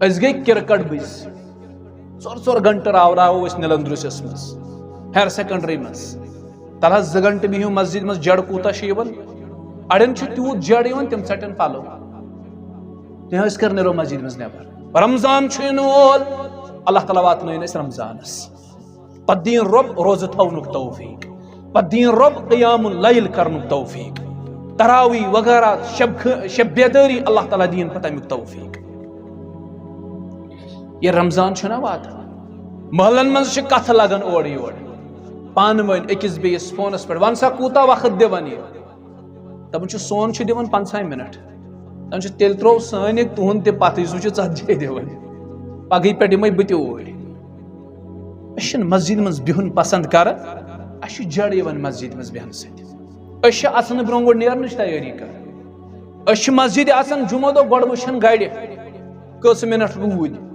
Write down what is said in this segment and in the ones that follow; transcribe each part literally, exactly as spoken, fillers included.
أسۍ گٔے کرکٹ بٕزۍ۔ ژور ژور گھنٹہٕ راو راو أسۍ نِلن درٛوسِس منٛز، ہایر سیکنڈری منٛز۔ تَلہٕ حظ زٕ گھنٹہٕ بِہِو مسجد منٛز، جڑ کوٗتاہ چھُ یِوان؟ اَڑٮ۪ن چھُ تیوٗت جڑ یِوان، تِم ژَٹن پَلو۔ تِم ٲسۍ کر نیرو مسجد منٛز نٮ۪بر۔ رمضان چھُ یِنہٕ وول، اللہ تعالیٰ واتنٲیِن أسۍ رمضانس۔ پتہٕ دِیِن رۄب روزٕ تھاونُک توفیٖق، پتہٕ دِیِن رۄب قیام اللیل کرنُک توفیٖق، تراویح وغیرہ، شب خ-، شب بیدٲری، اللہ تعالیٰ دِیِن پتہٕ امیُک توفیٖق۔ یہِ رمضان چھُنہ واتان، محلن منٛز چھِ کتھٕ لگان اورٕ یورٕ، پانہٕ ؤنۍ أکِس بیٚیِس فونس پٮ۪ٹھ، "وَن سا کوٗتاہ وقت دِوان یہِ؟" دَپان چھُ، "سون چھُ دِوان پنٛژاہ مِنٹ۔" دَپان چھُ، "تیٚلہِ ترٛوو سٲنۍ تہِ تُہُنٛد تہِ پَتہٕ، یُس وٕچھِو ژَتجی دِوان، پَگہٕے پٮ۪ٹھ یِمَے بہٕ تہِ اوٗرۍ۔" أسۍ چھِنہٕ مسجدِ منٛز بِہُن پسنٛد کران، اَسہِ چھُ جڑ یِوان مسجدِ منٛز بیٚہنہٕ سۭتۍ۔ أسۍ چھِ اَژنہٕ برٛونٛہہ گۄڈٕ نیرنٕچ تیٲری کران۔ أسۍ چھِ مسجدِ اَژان جمعہ دۄہ، گۄڈٕ وٕچھان گرِ کٔژ مِنٹ روٗدۍ۔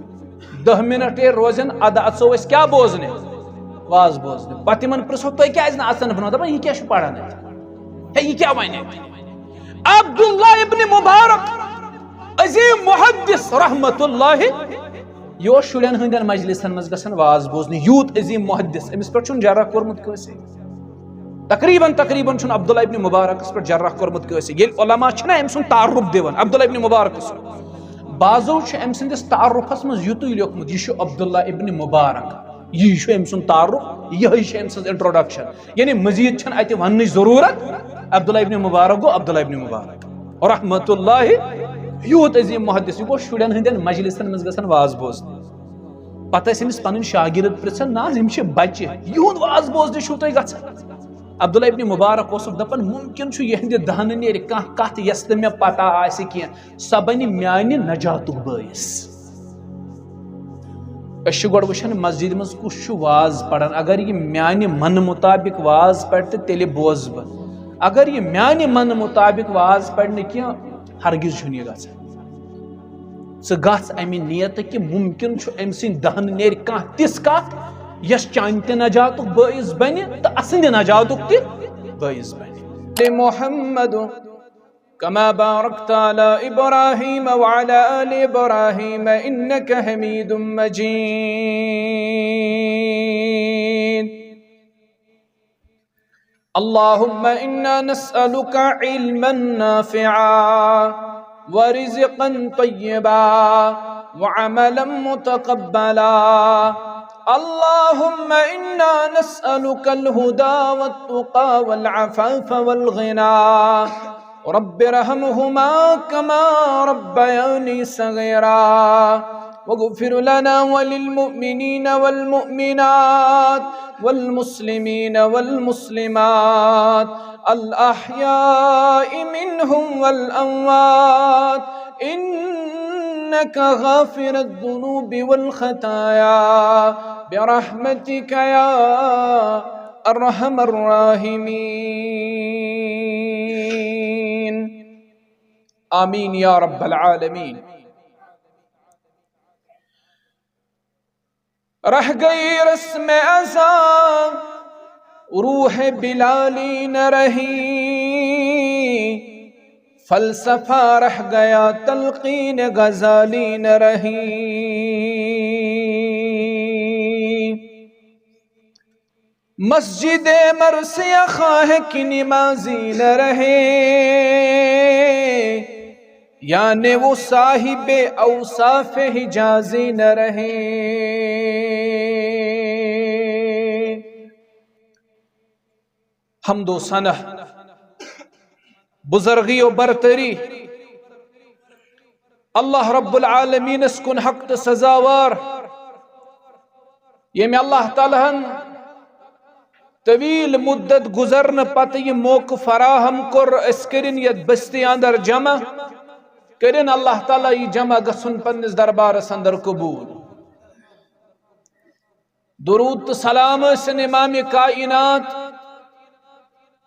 دَہ مِنٹ ییٚلہِ روزن، اَدٕ اَژو أسۍ کیٛاہ بوزنہِ؟ واز بوزنہِ۔ پتہٕ یِمن پرٛژھو، "تُہۍ کیٛازِ نہٕ اَژان برٛونٛہہ؟" دَپان، "یہِ کیٛاہ چھُ پران اَتہِ؟ ہے، یہِ کیٛاہ وَنہِ اَتہِ؟" عبداللہ ابن مبارک، عظیم محدث رحمت اللہ، یہِ اوس شُرٮ۪ن ہٕنٛدٮ۪ن مجلسن منٛز گژھان واز بوزنہِ۔ یوٗت عظیم محدث، أمِس پٮ۪ٹھ چھُنہٕ جرح کوٚرمُت کٲنٛسہِ۔ تقریباً، تقریباً چھُنہٕ عبداللہ ابن مبارکس پٮ۪ٹھ جرح کوٚرمُت کٲنٛسہِ۔ ییٚلہِ علماء چھِنہ أمۍ سُنٛد تعارُف دِوان، عبداللہ ابن مبارکس، بعضو چھُ أمۍ سٕنٛدِس تعارُفس منٛز یُتُے لیوٚکھمُت، "یہِ چھُ عبداللہ ابن مبارک"، یی چھُ أمۍ سُنٛد تعارُف، یِہوٚے چھُ أمۍ سٕنٛز introduction۔ یعنی مزید چھَنہٕ اَتہِ وننٕچ ضروٗرت، عبداللہ ابن مبارک گوٚو عبداللہ ابن مبارک رحمت اللہ، یوٗت عظیم محدث، یہِ گوٚو شُرٮ۪ن ہٕنٛدٮ۪ن مجلسن منٛز گژھان واز بوزنہِ۔ پتہٕ ٲسۍ أمِس پنٕنۍ شاگرد پرژھان، "نہ حظ، یِم چھِ بچہِ، یِہُنٛد واز بوزنہِ چھِو تُہۍ گژھان؟" عبداللہ ابن مبارک اوسُکھ دپان، "ممکن چھُ یِہنٛدِ دہنہٕ نیرِ کانٛہہ کتھ، یۄس نہٕ مےٚ پتہ آسہِ کینٛہہ، سۄ بنہِ میانہِ نجاتُک بٲعث۔" أسۍ چھِ گۄڈٕ وٕچھان مسجدِ منٛز کُس چھُ واز پران۔ اگر یہِ میانہِ منہٕ مُطابق واز پرِ تہٕ تیٚلہِ بوزٕ بہٕ، اگر یہِ میانہِ منہٕ مُطابق واز پرِ نہٕ کینٛہہ، ہرگز چھُنہٕ یہِ گژھان۔ ژٕ گژھ امہِ نیتہٕ کہِ ممکن چھُ أمۍ سٕنٛدِ دہنہٕ نیرِ کانٛہہ تِژھ کتھ، یۄس چانہِ تہِ نجاتُک بٲعث بنہِ تہٕ اسٕنٛدِ نجاتُک تہِ بٲعث بنہِ۔ محمد كما باركت على إبراهيم وعلى آل إبراهيم إنك حميد مجيد. اللهم إنا نسألك علما نافعا ورزقا طيبا وعملا متقبلا. اللهم إنا نسألك الهدى والتقى والعفاف والغنى. رب ارحمهما كما ربياني صغيرا. واغفر لنا وللمؤمنين والمؤمنات والمسلمين والمسلمات الأحياء منهم والأموات إنك غافر الذنوب والخطايا برحمتك يا أرحم الراحمين. آمين يا رب العالمين. رہ گئی رسم ازاں روح بلالی نہ رہی، فلسفہ رہ گیا تلقین غزالی نہ رہی۔ مسجد مرثیہ خواہ کی نمازی نہ رہے، یعنی وہ صاحب اوصاف حجازی نہ رہے۔ حمد و ثنا، بزرگی و برتری اللہ رب العالمینس کُن حق تہٕ سزاوار، ییٚمۍ اللہ تعالیٰ ہن طویل مدت گزرنہٕ پتہٕ یہِ موقعہٕ فراہم کوٚر، أسۍ کٔرِن یتھ بستی اندر جمع، کٔرِن اللہ تعالیٰ یہِ جمع گژھُن پننِس دربارس اندر قبول۔ درود تہٕ سلام ٲسِن امام کائنات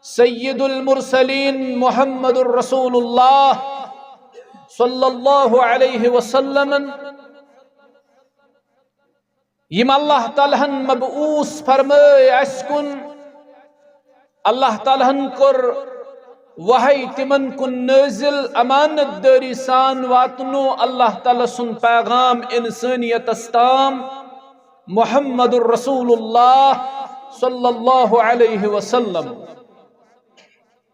سید المرسلین محمد الرسول اللہ صلی اللہ علیہ وسلمن، یِم اللہ تعالیٰ ہن مبعوث فرمٲے اسہِ کُن۔ اللہ تعالیٰ ہن کوٚر وحی تِمن کُن نٲزِل، امانت دٲری سان واتنو اللہ تعالیٰ سُنٛد پیغام انسٲنیتس تام، محمد رسول اللہ صلی اللہ علیہ وسلم۔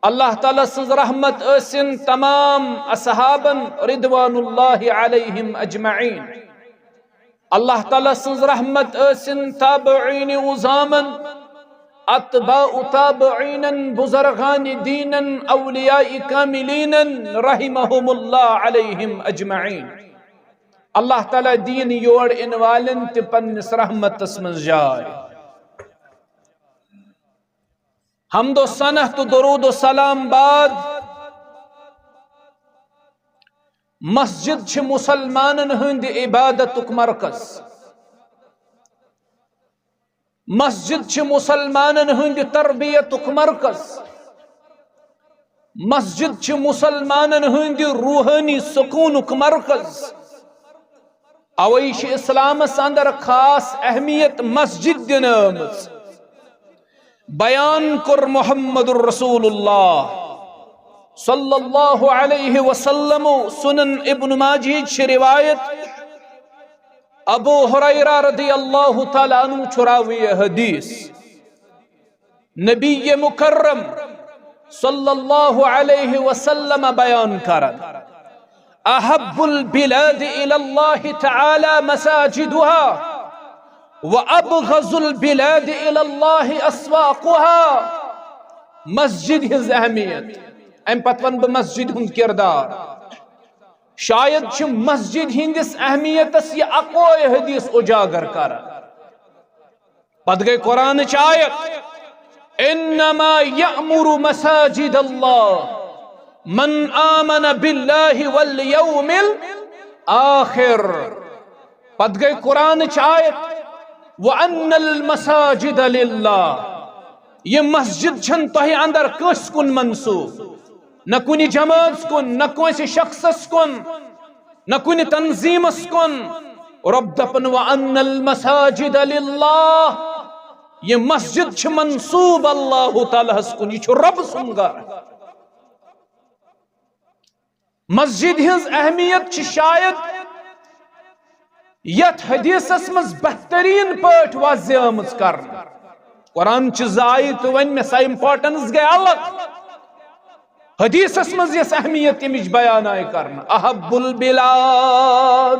اللہ تعالیٰ سٕنٛز رحمت ٲسِن تمام اصحابن رضوان اللہ علیہم اجمعین۔ اللہ تعالیٰ سٕنٛز رحمت ٲسِن تابعین عظامن، اتباع تابعینن، بزرگان دینن، اولیاء کاملینن رحمہم اللہ علیہم اجمعین۔ اللہ تعالیٰ دین یور ان والن تہِ پننس رحمتس منٛز جاے۔ حمد و ثنا تہٕ درود و سلام بعد، مسجد چھِ مسلمانن ہٕنٛدِ عبادتُک مرکز۔ مسجد چھِ مسلمانن ہٕنٛدِ تربیتُک مرکز۔ مسجد چھِ مسلمانن ہٕنٛدِ روحٲنی سکوٗنُک مرکز۔ اوے چھِ اسلامس اندر خاص اہمیت مسجد دِنہٕ آمٕژ۔ بیان کوٚر محمد رسول اللہ صلی اللہ علیہ وسلم۔ سنن ابن ماجہ چھِ روایت، ابو ہریرہ رضی اللہ تعالیٰ عنہ چھُ راوی حدیث۔ نبی مکرم صلی اللہ علیہ وسلم بیان کران، احب البلاد الی اللہ تعالی مساجدها و ابغض البلاد الی اللہ اسواقها۔ مسجد ہٕنٛز اہمیت، امہِ پتہٕ ونہٕ بہٕ مسجد ہُنٛد کردار۔ شاید چھِ مسجد ہٕنٛدِس اہمیتس یہِ اکوے حدیث اجاگر کران۔ پتہٕ گٔے قرآنٕچ آیت، انما یأمر مساجد اللہ من آمن باللہ والیوم الآخر۔ پتہٕ گٔے قرآنٕچ آیت، وان المساجد للہ۔ یہِ مسجد چھَنہٕ تۄہہِ اندر کٲنٛسہِ کُن منسوب، نہ کُنہِ جمٲژ کُن، نہ کٲنٛسہِ شخصس کُن، نہ کُنہِ تنظیمس کُن۔ رب دپن، وان المساجد للہ، یہِ مسجد چھِ منسوب اللہ تعالیٰ ہس کُن، یہِ چھُ رب سُنٛد گرٕ۔ مسجد ہٕنٛز اہمیت چھِ شاید یتھ حدیثس منٛز بہترین پٲٹھۍ واضح آمٕژ کرنہٕ۔ قرآن چہِ زٕ آیہِ تہٕ وۄنۍ مےٚ سا importance گٔے الگ۔ حدیثس منٛز یۄس اہمیت تمِچ بیان آیہِ کرنہٕ، احب البلاد،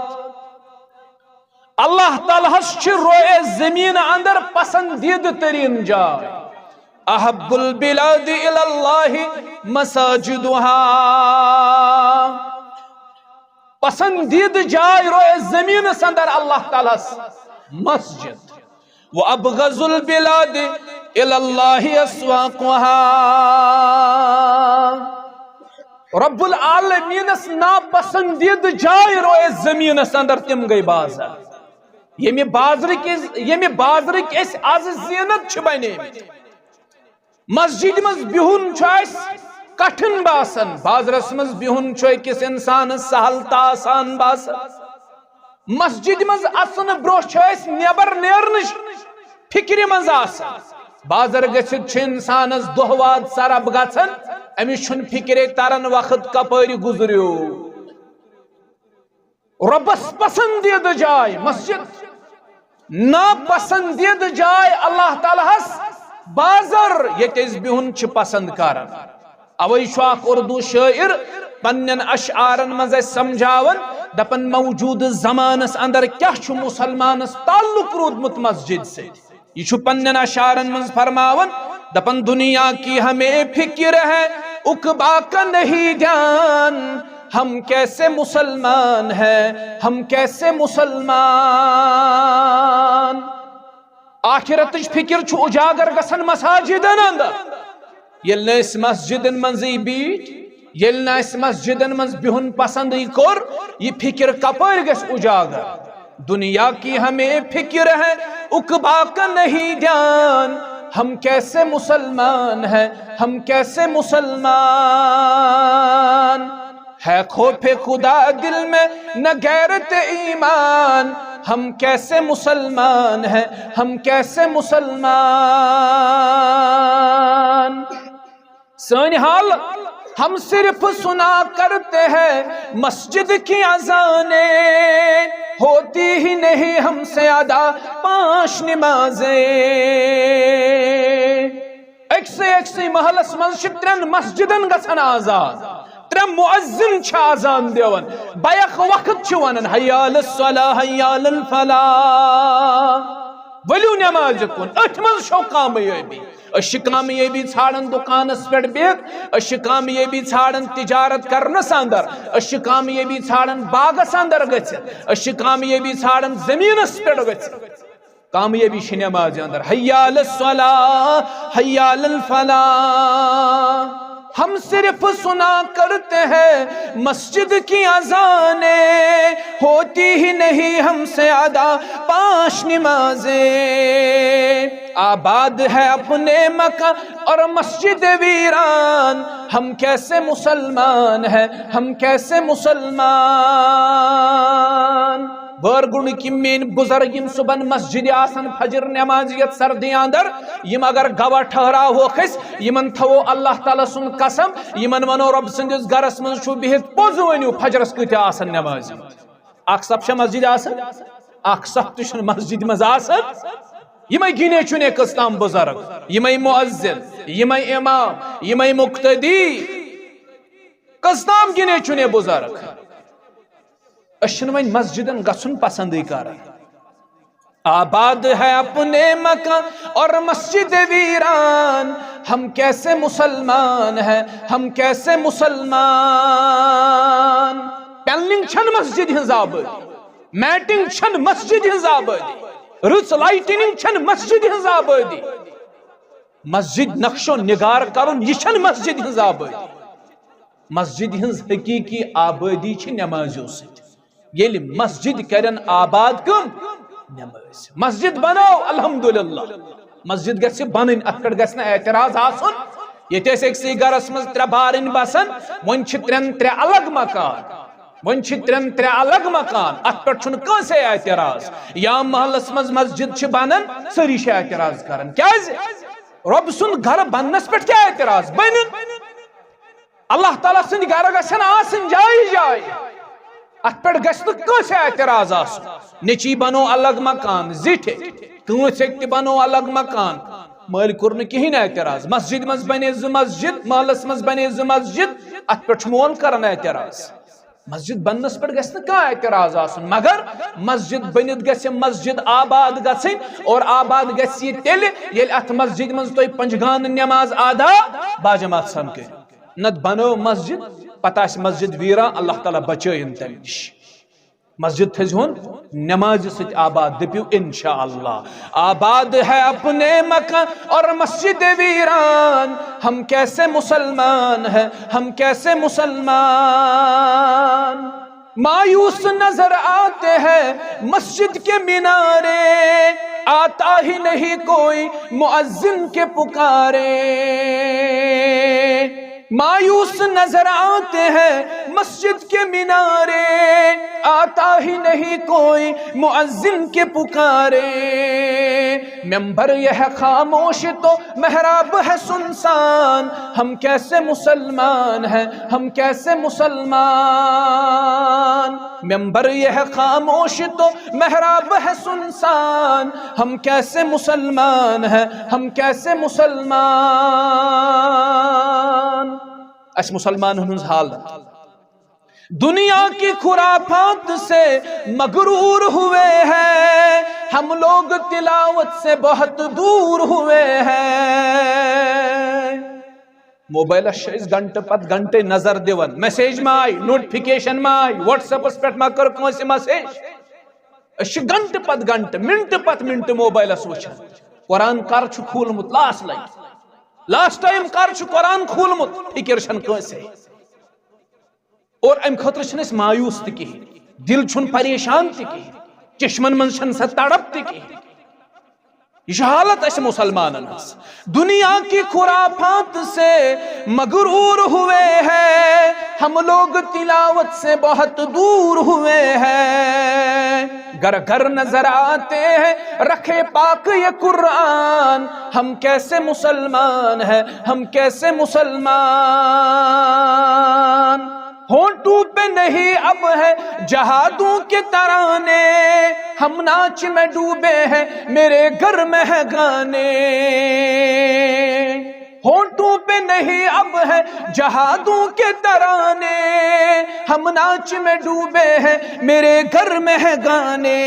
اللہ تعالیٰ ہس چھِ روئے زمین اندر پسندیدٕ ترین جاے۔ احب البلاد الی اللہ مساجدها۔ پسندیدٕ جاے روئے زمینس اندر اللہ تعالیٰ ہس مسجد۔ و ابغض البلاد الی اللہ اسواقها۔ رب العالمینس ناپسندیدٕ جاے روئے زمینس اندر تِم گٔے بازر۔ ییٚمہِ بازرٕکۍ أسۍ، ییٚمہِ بازرٕکۍ أسۍ از زینت چھِ بنیمٕتۍ۔ مسجد منٛز بِہُن چھُ اَسہِ کٹھن باسان، بازرس منٛز بِہُن چھُ أکِس انسانس سہل تہٕ آسان باسان۔ مسجد منٛز اژنہٕ برونٛہہ چھِ أسۍ نٮ۪بر نیرنٕچ فکرِ منٛز آسان۔ بازر گٔژھِتھ چھُ انسانس دۄہ واد سرب گژھان، أمِس چھُنہٕ فکرے تران وقت کپٲرۍ گُزریو۔ رۄبس پسندیدٕ جاے مسجد، ناپسندیدٕ جاے اللہ تعالیٰ ہس بازر، ییٚتہِ أسۍ بِہُن چھِ پسند کران۔ اوے چھُ اکھ اردو شٲعر پننٮ۪ن اشعارن منٛز اسہِ سمجھاوان، دپان، موجودٕ زمانس اندر کیاہ چھُ مسلمانس تعلق روٗدمُت مسجد سۭتۍ۔ یہِ چھُ پننٮ۪ن اشعارن منٛز فرماوان، دپان، دنیا کی ہمیں فکر ہے، عقبیٰ کا نہیں دھیان، ہم کیسے مسلمان ہیں، ہم کیسے مسلمان۔ آخرتٕچ فکر چھُ اجاگر گژھان مساجدن اندر۔ ییٚلہِ نہٕ أسۍ مسجدن منٛزٕے بیٖٹھۍ، ییٚلہِ نہٕ اَسہِ مسجدن منٛز بِہُن پسندٕے کوٚر، یہِ فکر کپٲرۍ گژھِ اجاگر؟ دنیا کی ہمیں فکر ہے، عقبیٰ کا نہیں دھیان، ہم کیسے مسلمان ہیں، ہم کیسے مسلمان؟ ہے خوف خدا دل میں نہ غیرت ایمان، ہم کیسے مسلمان ہیں، ہم کیسے مسلمان؟ سٲنۍ حال ہم صرف سنا کرتے ہیں مسجد کی اذانیں، ہوتی ہی نہیں ہم سے ادا پانچ نمازیں۔ أکسٕے أکسٕے محلس منٛز چھِ ترٛٮ۪ن مسجدن گژھان آزان، ترٛےٚ مؤذن چھِ آزان دِوان، بیک وقت چھِ ونان، "حی علی الصلاح، حی علی الفلاح"۔ ؤلِو نمازِ کُن، أتھۍ منٛز چھو کامیٲبی۔ أسۍ چھِ کامیٲبی ژھانڈان دُکانس پٮ۪ٹھ بِہِتھ، أسۍ چھِ کامیٲبی ژھانڈان تجارت کرنس اندر، أسۍ چھِ کامیٲبی ژھانڈان باغس اندر گٔژھِتھ، أسۍ چھِ کامیٲبی ژھانڈان زٔمیٖنس پٮ۪ٹھ گٔژھِتھ۔ کامیٲبی چھِ نمازِ اندر۔ حی علی الصلاح، حی علی الفلاح۔ ہم صرف سنا کرتے ہیں مسجد کی اذانیں، ہوتی ہی نہیں ہم سے ادا پانچ نمازیں۔ آباد ہے اپنے مکان اور مسجد ویران، ہم کیسے مسلمان ہیں، ہم کیسے مسلمان۔ بٲرگُنڈٕکۍ میٲنۍ بُزرگ یِم صُبحن مسجدِ آسن فجر نمازِ یتھ سردی اندر، یِم اگر گواہ ٹھہراوہوکھ أسۍ، یِمن تھاوو اللہ تعالیٰ سُنٛد قسم، یِمن ونو رۄب سٕنٛدِس گرس منٛز چھُو بِہِتھ، پوٚز ؤنِو فجرس کۭتیاہ آسن نمازِ؟ اکھ صف چھا مسجدِ آسان؟ اکھ صف تہِ چھُنہٕ مسجدِ منٛز آسان۔ یِمے گِنے چُنے کٔژ تام بُزرگ، یِمے مؤذن، یِمے امام، یِمے مقتدی، کٔژ تام گِنے چُنے بُزرگ۔ أسۍ چھِنہٕ وۄنۍ مسجدن گژھُن پسندٕے کران۔ آباد ہے اپنے مکان اور مسجد ویران، ہم کیسے مسلمان ہیں، ہم کیسے مسلمان۔ پینلنگ چھن مسجد ہنز آبادی، میٹنگ چھن مسجد ہنز آبادی، رٕژ لائٹنگ چھن مسجد ہنز آبادی، مسجد نقش و نگار کرُن، یہِ چھن مسجد ہنز آبادی۔ مسجد ہنز حقیقی آبادی چھِ نمازیو سۭتۍ۔ ییٚلہِ مسجد کرن آباد کم؟ نماز۔ مسجد بناو، الحمدللہ۔ مسجد گژھِ بنٕنۍ، اتھ پٮ۪ٹھ گژھِ نہٕ اعتراض آسُن۔ ییٚتہِ ٲسۍ أکسٕے گرس منٛز ترٛےٚ بارٕنۍ بسان، وۄنۍ چھِ ترٛٮ۪ن ترٛےٚ الگ مکان۔ وۄنۍ چھِ ترٛٮ۪ن ترٛےٚ الگ مکان، اتھ پٮ۪ٹھ چھُنہٕ کٲنٛسے اعتراض۔ یا محلس منٛز مسجد چھِ بنان، سٲری چھِ اعتراض کران۔ کیازِ؟ رۄب سُنٛد گرٕ بننس پٮ۪ٹھ کیٛاہ اعتراض؟ بنن۔ اللہ تعالیٰ سٕنٛدۍ گرٕ گژھن آسٕنۍ جایہِ جایہِ۔ اتھ پٮ۪ٹھ گژھِ نہٕ کٲنٛسہِ اعتراض آسُن۔ نیٚچی بنو الگ مکان، زِٹھِ، کٲنٛسہِ ہیٚکہِ تہِ بنو الگ مکان۔ مٲلۍ کوٚر نہٕ کِہیٖنۍ اعتراض۔ مسجد منٛز بنے زٕ مسجد، محلس منٛز بنے زٕ مسجد، اتھ پٮ۪ٹھ چھُ مول کران اعتراض۔ مسجد بننس پٮ۪ٹھ گژھِ نہٕ کانٛہہ اعتراض آسُن، مگر مسجد بٔنِتھ گژھِ مسجد آباد گژھٕنۍ، اور آباد گژھِ یہِ تیٚلہِ ییٚلہِ اتھ مسجد منٛز تُہۍ پنجگان نماز ادا باجماعت سان کٔرِو۔ نتہٕ بنٲو مسجد، پتہٕ آسہِ مسجد ویران، اللہ تعالیٰ بچٲیِن تمہِ نِش۔ مسجد تھٲزِہون نمازِ سۭتۍ آباد، دٔپِو انشاءاللہ۔ آباد ہے اپنے مکان اور مسجد ویران، ہم کیسے مسلمان ہیں، ہم کیسے مسلمان۔ مایوس نظر آتے ہیں مسجد کے مینارے، آتا ہی نہیں کوئی مؤذن کے پکارے۔ مایوس نظر آتے ہیں مسجد کے مینارے، آتا ہی نہیں کوئی مؤذن کے پکارے۔ ممبر یہ ہے خاموش تو محراب ہے سنسان، ہم کیسے مسلمان ہیں، ہم کیسے مسلمان۔ ممبر یہ ہے خاموش تو محراب ہے سنسان، ہم کیسے مسلمان ہیں، ہم کیسے مسلمان۔ اسہِ مسلمانن ہٕنٛز حالت۔ دنیا کی خرافات سے مغرور ہوئے ہیں، ہم لوگ تلاوت سے بہت دور ہوئے ہیں۔ موبائلس چھِ أسۍ گھنٹہٕ پتہٕ گھنٹہٕ نظر دِوان، میسیج ما آیہِ، نوٹیفکیشن ما آیہِ، واٹس ایپس پٮ۪ٹھ ما کٔر کٲنٛسہِ میسیج۔ أسۍ چھِ گھنٹہٕ پتہٕ گھنٹہٕ، منٹہٕ پتہٕ منٹہٕ موبائلس وٕچھان۔ قرآن کر چھُ کھوٗلمُت لاسٹ لٹہِ؟ لاسٹ ٹائم کر چھُ قرآن کھوٗلمُت؟ فکر چھَنہٕ کٲنٛسے۔ اور امہِ خٲطرٕ چھِنہٕ أسۍ مایوس تہِ کِہیٖنۍ، دِل چھُنہٕ پریشان تہِ کِہیٖنۍ، چشمن منٛز چھَنہٕ سۄ تڑپ تہِ کِہیٖنۍ۔ یہِ چھِ حالت اسہِ مسلمانن ہٕنٛز۔ دنیا کی خرافات سے مغرور ہوئے ہیں، ہم لوگ تلاوت سے بہت دور ہوئے ہیں۔ گھر گھر نظر آتے ہیں، رکھے پاک یہ قرآن، ہم کیسے مسلمان ہیں، ہم کیسے مسلمان؟ ہونٹوں پہ نہیں اب ہے جہادوں کے ترانے، ہم ناچ میں ڈوبے ہیں، میرے گھر میں ہے گانے۔ ہونٹوں پہ نہیں اب ہے جہادوں کے ترانے، ہم ناچ میں ڈوبے ہیں، میرے گھر میں ہے گانے۔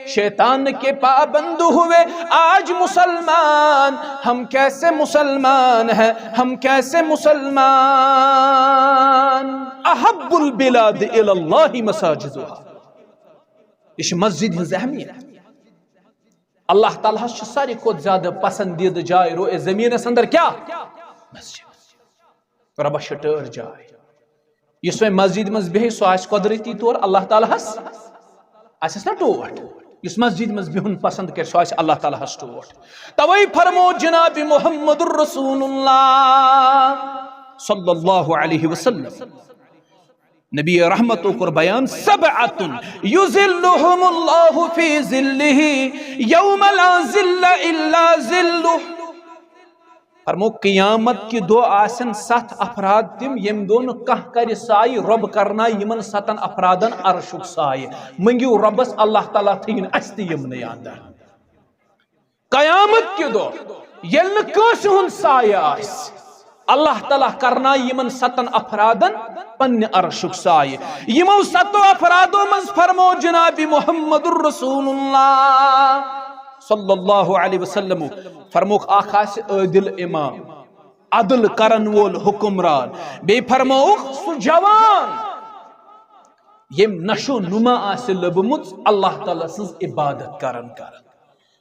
شیطان کے پابند ہوئے آج مسلمان، ہم کیسے مسلمان ہیں، ہم کیسے مسلمان؟ احب البلاد الی اللہ مساجدها۔ یہ چھِ مسجد ہٕنٛز اہمیت۔ اللہ تعالیٰ ہس چھِ ساروی کھۄتہٕ زیادٕ پسندیدٕ جاے روئے زمینس اندر کیا؟ مسجد۔ رۄبس چھِ ٹٲر جاے۔ یُس وۄنۍ مسجد منٛز بیٚہہِ، سُہ آسہِ قۄدرتی طور اللہ تعالیٰ ہس، آسٮ۪س نا ٹوٹھ۔ یُس مسجد منٛز بِہُن پسند کرِ، سُہ آسہِ اللہ تعالیٰ ہس ٹوٹھ۔ توے فرمو جناب محمد رسول اللہ صلی اللہ علیہ وسلم، نبی رحمتو کوٚر بیان، سبعة یظلهم اللہ فی ظلہ یوم لا ظل الا ظلہ۔ فرمو، قیامت کہِ دۄہ آسن ستھ افراد تِم، ییٚمہِ دۄہ نہٕ کانٛہہ کرِ سایہِ، رۄب کرنایہِ یِمن ستن افرادن عرشُک سایہِ۔ مٔنگِو رۄبس، اللہ تعالیٰ تھٲیِن اسہِ تہِ یِمنٕے اندر۔ قیامت کہِ دۄہ ییٚلہِ نہٕ کٲنٛسہِ ہُنٛد سایہِ آسہِ، اللہ تعالیٰ کرنایہِ یِمن ستن افرادن پننہِ عرشُک سایہِ۔ یِمو ستو افرادو منٛز فرمو جناب محمد رسول اللہ صلی اللہ علیہ وسلم، فرموکھ، اکھ آسہِ عٲدل امام، عدل کرن وول حکمران، بیٚیہِ فرمووُکھ سُہ جوان، ییٚمۍ نشو نما آسہِ لٔبمٕژ اللہ تعالیٰ سٕنٛز عبادت کران کران،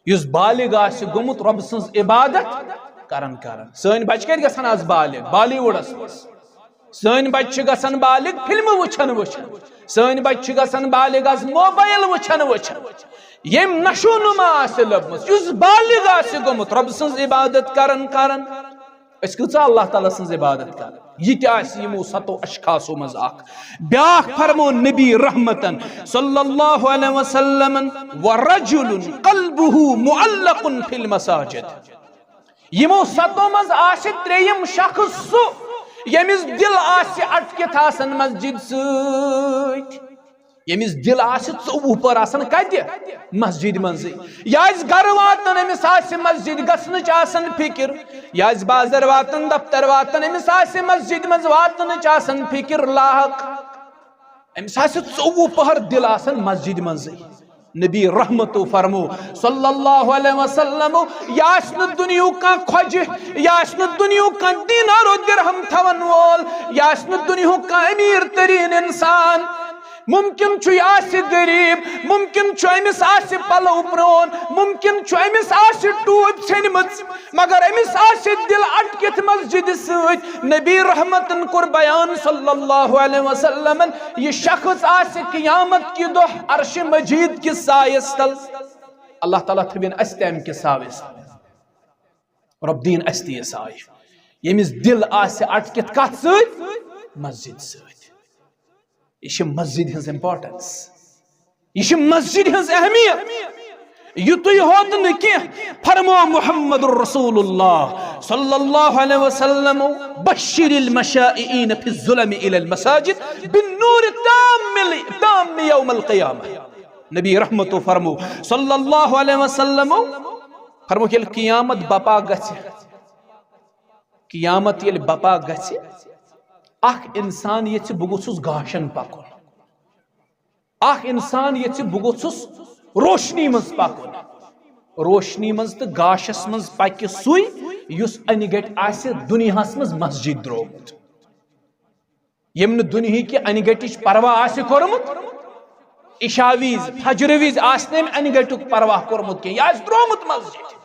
یُس بالغ آسہِ گوٚمُت رۄب سٕنٛز عبادت کران کران۔ سٲنۍ بچہِ کتہِ گژھن از بالغ؟ بالی ووڈس منٛز۔ سٲنۍ بچہِ چھِ گژھن بالغ فلمہٕ وٕچھن وٕچھن۔ سٲنۍ بچہِ چھِ گژھن بالغ از موبایل وٕچھن وٕچھن۔ ییٚمۍ نشو نما آسہِ لٔبمٕژ، یُس بالغ آسہِ گوٚمُت رۄب سٕنٛز عبادت کران کران، أسۍ کۭژاہ اللہ تعالیٰ سٕنٛز عبادت کران؟ یہِ تہِ آسہِ یِمو ستو اشخاصو منٛز اکھ۔ بیاکھ فرمو نبی رحمتن صلی اللہ علیہ وسلم، ورجل قلبه معلق فی المساجد۔ یِمو ستو منٛز آسہِ ترٛیٚیِم شخص سُہ، ییٚمِس دِل آسہِ اٹکِتھ آسان مسجد سۭتۍ۔ ییٚمِس دِل آسہِ ژوٚوُہ پٔہر آسان کتہِ؟ مسجد منٛزٕے۔ یہِ آسہِ گرٕ واتان، أمِس آسہِ مسجد گژھنٕچ آسان فکر۔ یہِ آسہِ بازر واتان، دفتر واتان، أمِس آسہِ مسجد منٛز واتنٕچ آسان فکر لاحق۔ أمِس آسہِ ژوٚوُہ پٔہر دِل آسان مسجد منٛزٕے۔ نبی رحمتو فرمو صلی اللہ علیہ وسلم، یہِ آسہِ نہٕ دُنیہُک کانٛہہ خۄجہِ، یہِ آسہِ نہٕ دُنیہُک کانٛہہ دینار و درہم تھاون وول، یہِ آسہِ نہٕ دُنیہُک کانٛہہ امیر ترین انسان۔ ممکن چھُ یہِ آسہِ غریب، ممکن چھُ أمِس آسہِ پلو پرون، ممکن چھُ أمِس آسہِ ٹوپۍ ژھیٚنمٕژ، مگر أمِس آسہِ دِل اٹکِتھ مسجدِ سۭتۍ۔ نبی رحمتن کوٚر بیان صلی اللہ علیہ وسلمن، یہِ شخص آسہِ قیامت کہِ دۄہ عرشِ مجید کِس سایس تل۔ اللہ تعالیٰ تھٲوِن اسہِ تہِ امہِ کِس سایس تل۔ رۄب دِیِن اسہِ تہِ یہِ سایہِ۔ ییٚمِس دِل آسہِ اٹکِتھ کتھ سۭتۍ؟ مسجد سۭتۍ۔ یہِ چھِ مسجد ہٕنٛز امپورٹنس۔ یہِ چھِ مسجد ہٕنٛز اہمیت۔ یُتُے ہوت نہٕ کینٛہہ، فرمو محمد رسول اللہ صلی اللہ علیہ وسلم، بشر المشائین فی الظلم الی المساجد بالنور التام، تام یوم القیامہ۔ نبی رحمتو فرمو صلی اللہ علیہ وسلم، فرمو ییٚلہِ قیامت بپا گژھِ، قیامت ییٚلہِ بپا گژھِ، اکھ انسان یژھِ بہٕ گوٚژھُس گاشن پکُن۔ اکھ انسان یژھِ بہٕ گوٚژھُس روشنی منٛز پکُن۔ روشنی منٛز تہٕ گاشس منٛز پکہِ سُے، یُس انہِ گٹہِ آسہِ دُنیاہس منٛز مسجد درٛومُت۔ ییٚمۍ نہٕ دُنیہٕکہِ انہِ گٹِچ پرواہ آسہِ کوٚرمُت، عشاء وِزِ، فجرٕ وِزِ آسہِ نہٕ أمۍ انہِ گٹیُک پرواہ کوٚرمُت کینٛہہ، یہِ آسہِ درٛومُت مسجد۔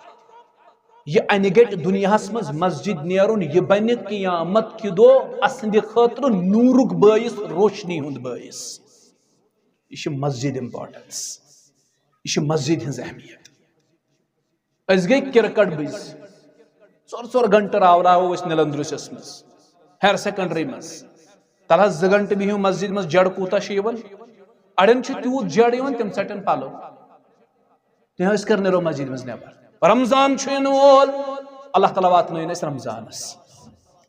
یہِ انہِ گٹہِ دُنیاہس منٛز مسجد نیرُن، یہِ بنہِ قیامت کہِ دۄہ اسٕنٛدِ خٲطرٕ نوٗرُک بٲعث، روشنی ہُنٛد بٲعث۔ یہِ چھِ مسجد امپورٹنس، یہِ چھِ مسجد ہٕنٛز اہمیت۔ أسۍ گٔے کرکٹ بٕزۍ، ژور ژور گھنٹہٕ راوراوو أسۍ نِلن درٛوسٮ۪س منٛز، ہایر سیکنڈری منٛز۔ تَلہٕ حظ زٕ گھنٹہٕ بِہِو مسجد منٛز، جڑ کوٗتاہ چھُ یِوان؟ اڑٮ۪ن چھُ تیوٗت جیڑٕ یِوان، تِم ژٹن پلو۔ تِم ٲسۍ کٔر نیرو مسجد منٛز نٮ۪بر۔ رمضان چھُ یِنہٕ وول، اللہ تعالیٰ واتنٲیِن أسۍ رمضانس۔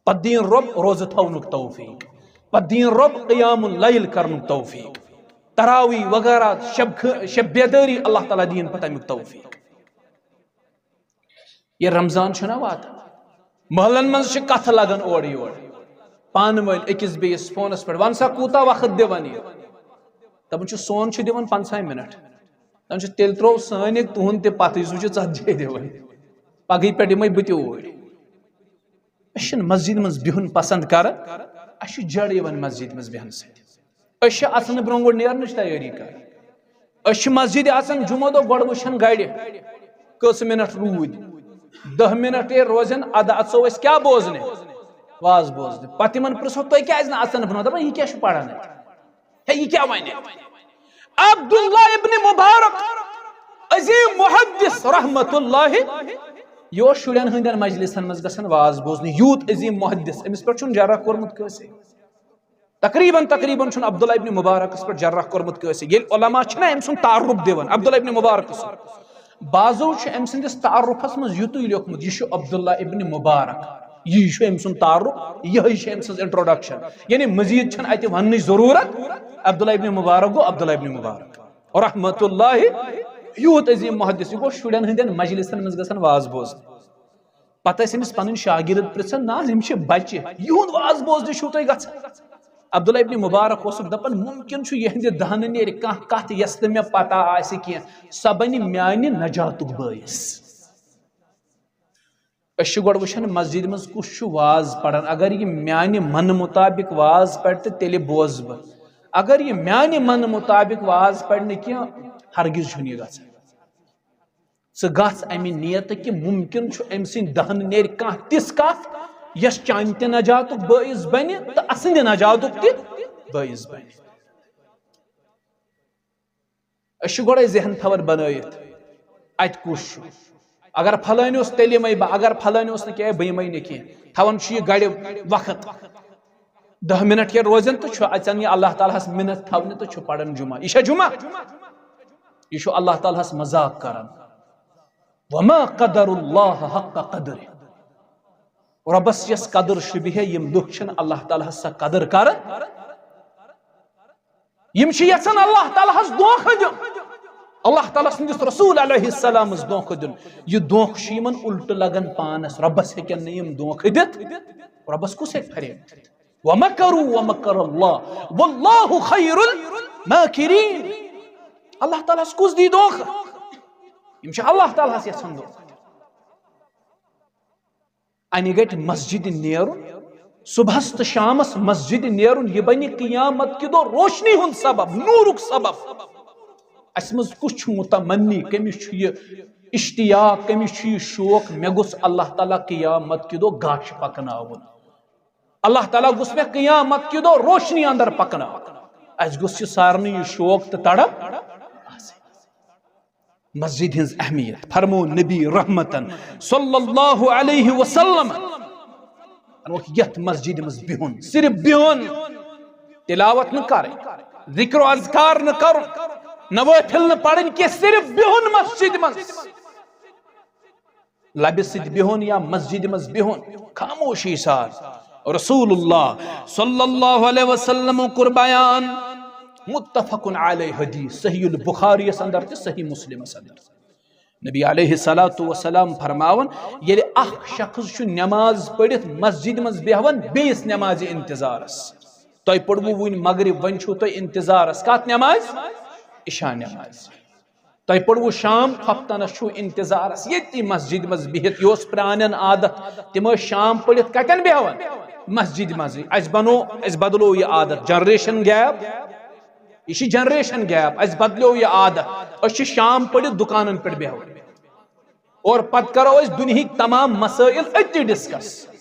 پتہٕ دِیِن رۄب روزٕ تھاونُک توفیق، پتہٕ دِیِن رۄب قیام اللیل کرنُک توفیق، تراویح وغیرہ، شب خ-، شب بیدٲری، اللہ تعالیٰ دِیِن پتہٕ امیُک توفیق۔ یہِ رمضان چھُنہ واتان، محلن منٛز چھِ کتھٕ لگان اورٕ یورٕ، پانہٕ ؤنۍ أکِس بیٚیِس فونس پٮ۪ٹھ، "ون سا کوٗتاہ وقت دِوان یہِ؟" دپان چھُ، "سون چھُ دِوان پنٛژاہ منٹ۔" دپان چھُ، "تیٚلہِ ترٛوو سٲنۍ تُہُنٛد تہِ پتہٕ، یُس وٕچھِو ژتجی دِوان، پگہٕے پٮ۪ٹھ یِمے بہٕ تہِ اوٗرۍ۔" أسۍ چھِنہٕ مسجدِ منٛز بِہُن پسند کران، اَسہِ چھُ جیڑٕ یِوان مسجدِ منٛز بیٚہنہٕ سۭتۍ۔ أسۍ چھِ اژنہٕ برونٛہہ گۄڈٕ نیرنٕچ تیٲری کران۔ أسۍ چھِ مسجدِ اژان جمعہ دۄہ، گۄڈٕ وٕچھان گرِ کٔژ منٹ روٗدۍ۔ دہ منٹ ییٚلہِ روزن، ادٕ اژو أسۍ کیٛاہ بوزنہِ؟ واز بوزنہِ۔ پتہٕ یِمن پرژھو، "تُہۍ کیٛازِ نہٕ اژان برونٛہہ؟" دپان، "یہِ کیٛاہ چھُ پران اتہِ؟ ہے، یہِ کیٛاہ ونہِ؟" عبداللہ ابن مبارک، عظیم محدث رحمت اللہ، یہِ اوس شُرٮ۪ن ہٕنٛدٮ۪ن مجلسن منٛز گژھان واز بوزنہِ۔ یوٗت عظیم محدث، أمِس پٮ۪ٹھ چھُنہٕ جرح کوٚرمُت کٲنٛسے۔ تقریباً، تقریباً چھُنہٕ عبداللہ ابن مبارکس پٮ۪ٹھ جرح کوٚرمُت کٲنٛسے۔ ییٚلہِ علماء چھِنہ أمۍ سُنٛد تعارُف دِوان، عبداللہ ابن مبارک سُنٛد، بعضو چھُ أمۍ سٕنٛدِس تعارُفس منٛز یُتُے لیوٚکھمُت، "یہِ چھُ عبداللہ ابن مبارک"، یی چھُ أمۍ سُنٛد تعارُف، یِہوٚے چھُ أمۍ سٕنٛز introduction۔ یعنی مزید چھَنہٕ اَتہِ وننٕچ ضروٗرت، عبداللہ ابن مبارک گوٚو عبداللہ ابن مبارک رحمت اللہ، یوٗت عظیم محدث، یہِ گوٚو شُرٮ۪ن ہٕنٛدٮ۪ن مجلسن منٛز گژھان واز بوزنہِ۔ پتہٕ ٲسۍ أمِس پنٕنۍ شاگرد پرژھان، "نہ حظ، یِم چھِ بچہِ، یِہُنٛد واز بوزنہِ چھِو تُہۍ گژھان؟" عبداللہ ابن مبارک اوسُکھ دپان، "ممکن چھُ یِہنٛدِ دہنہٕ نیرِ کانٛہہ کتھ، یۄس نہٕ مےٚ پتہ آسہِ کینٛہہ، سۄ بنہِ میانہِ نجاتُک بٲعث۔" أسۍ چھِ گۄڈٕ وٕچھان مسجدِ منٛز کُس چھُ واز پران۔ اگر یہِ میانہِ منہٕ مطابق واز پرِ تہٕ تیٚلہِ بوزٕ بہٕ، اگر یہِ میانہِ منہٕ مطابق واز پرِ نہٕ کینٛہہ، ہرگز چھُنہٕ یہِ گژھان۔ ژٕ گژھ امہِ نیتہٕ کہِ ممکن چھُ أمۍ سٕنٛدِ دہنہٕ نیرِ کانٛہہ تِژھ کتھ، یۄس چانہِ تہِ نجاتُک بٲعث بنہِ تہٕ اسٕنٛدِ نجاتُک تہِ بٲعث بنہِ۔ أسۍ چھِ گۄڈے ذہن تھاوان بنٲیِتھ، اتہِ کُس چھُ۔ اگر پھلٲنۍ اوس، تیٚلہِ یِمے بہٕ، اگر پھلٲنۍ اوس نہٕ کینٛہہ، بہٕ یِمے نہٕ کینٛہہ۔ تھاوان چھُ یہِ گرِ وقت، دہ منٹ ییٚلہِ روزن تہٕ چھُ اژان یہِ اللہ تعالیٰ ہس منت تھاونہِ تہٕ چھُ پران جمعہ۔ یہِ چھا جمعہ؟ یہِ چھُ اللہ تعالیٰ ہس مذاق کران۔ وما قدر اللہ حق قدرہ۔ رۄبس یۄس قدر شوٗبہِ ہے، یِم لُکھ چھِنہٕ اللہ تعالیٰ ہس سۄ قدر کران۔ یِم چھِ یژھان اللہ تعالیٰ ہس دھوکہٕ دیُن، اللہ تعالیٰ سٕنٛدِس رسول علیہ السلامس دھوکہٕ دیُن۔ یہِ دھوکہٕ چھُ یِمن الٹہٕ لگان پانس، رۄبس ہیٚکن نہٕ یِم دھوکہٕ دِتھ۔ رۄبس کُس ہیٚکہِ فریب دِتھ؟ ومکروا ومکر اللہ واللہ خیر الماکرین۔ اللہ تعالیٰ ہس کُس دی دھوکہٕ؟ یِم چھِ اللہ تعالیٰ ہس یژھان دھوکہٕ دیُن۔ انہِ گٹہِ مسجدِ نیرُن، صبحس تہٕ شامس مسجدِ نیرُن، یہِ بنہِ قیامت کہِ دۄہ روشنی ہُنٛد سبب، نوٗرُک سبب۔ اسہِ منٛز کُس چھُ متمنی، کٔمِس چھُ یہِ اشتیاق، کٔمِس چھُ یہِ شوق، مےٚ گوٚژھ اللہ تعالیٰ قیامت کہِ دۄہ گاش پکناوُن، اللہ تعالیٰ گوٚژھ مےٚ قیامت کہِ دۄہ روشنی اندر پکناوُن۔ اسہِ گوٚژھ یہِ سارنٕے یہِ شوق تہٕ تڑپ آسٕنۍ۔ مسجد ہٕنٛز اہمیت۔ فرمو نبی رحمتن صلی اللہ علیہ وسلم، فرمووُکھ، یتھ مسجد منٛز بِہُن، صرف بِہُن، تلاوت نہٕ کرٕنۍ، ذکر و اذکار نہٕ کرُن، نوافل نہٕ پرٕنۍ کینٛہہ، صرف بِہُن مسجد منٛز۔ لبہِ سۭتۍ بِہُن یا مسجدِ منٛز بِہُن، خاموشی سان۔ رسول اللہ صلی اللہ علیہ وسلم کوٚر بیان، متفق علیہ حدیث، صحیح البخاری یس اندر تہٕ صحیح مسلمس اندر۔ نبی علیہ الصلوۃ والسلام فرماوان، ییٚلہِ اکھ شخص چھُ نماز پٔرِتھ مسجدِ منٛز بیہوان بیٚیِس نمازِ انتظارس، تۄہہِ پوٚروٕ وُنہِ مغرب، وۄنۍ چھُو تۄہہِ انتظارس کتھ نمازِ؟ عشاء نمازِ۔ تۄہہِ پوٚروٕ شام، خۄفتنس چھُو انتظارس ییٚتی مسجدِ منٛز بِہِتھ۔ یہِ اوس پرانٮ۪ن عادت، تِم ٲسۍ شام پٔرِتھ کتٮ۪ن بیہوان؟ مسجدِ منٛزٕے۔ اسہِ بنوو، اسہِ بدلوو یہِ عادت، generation gap۔ یہِ چھِ generation gap، اسہِ بدلیو یہِ عادت۔ أسۍ چھِ شام پٔرِتھ دُکانن پٮ۪ٹھ بیہوان اور پتہٕ کرو أسۍ دُنہِکۍ تمام مسٲیل أتی discuss،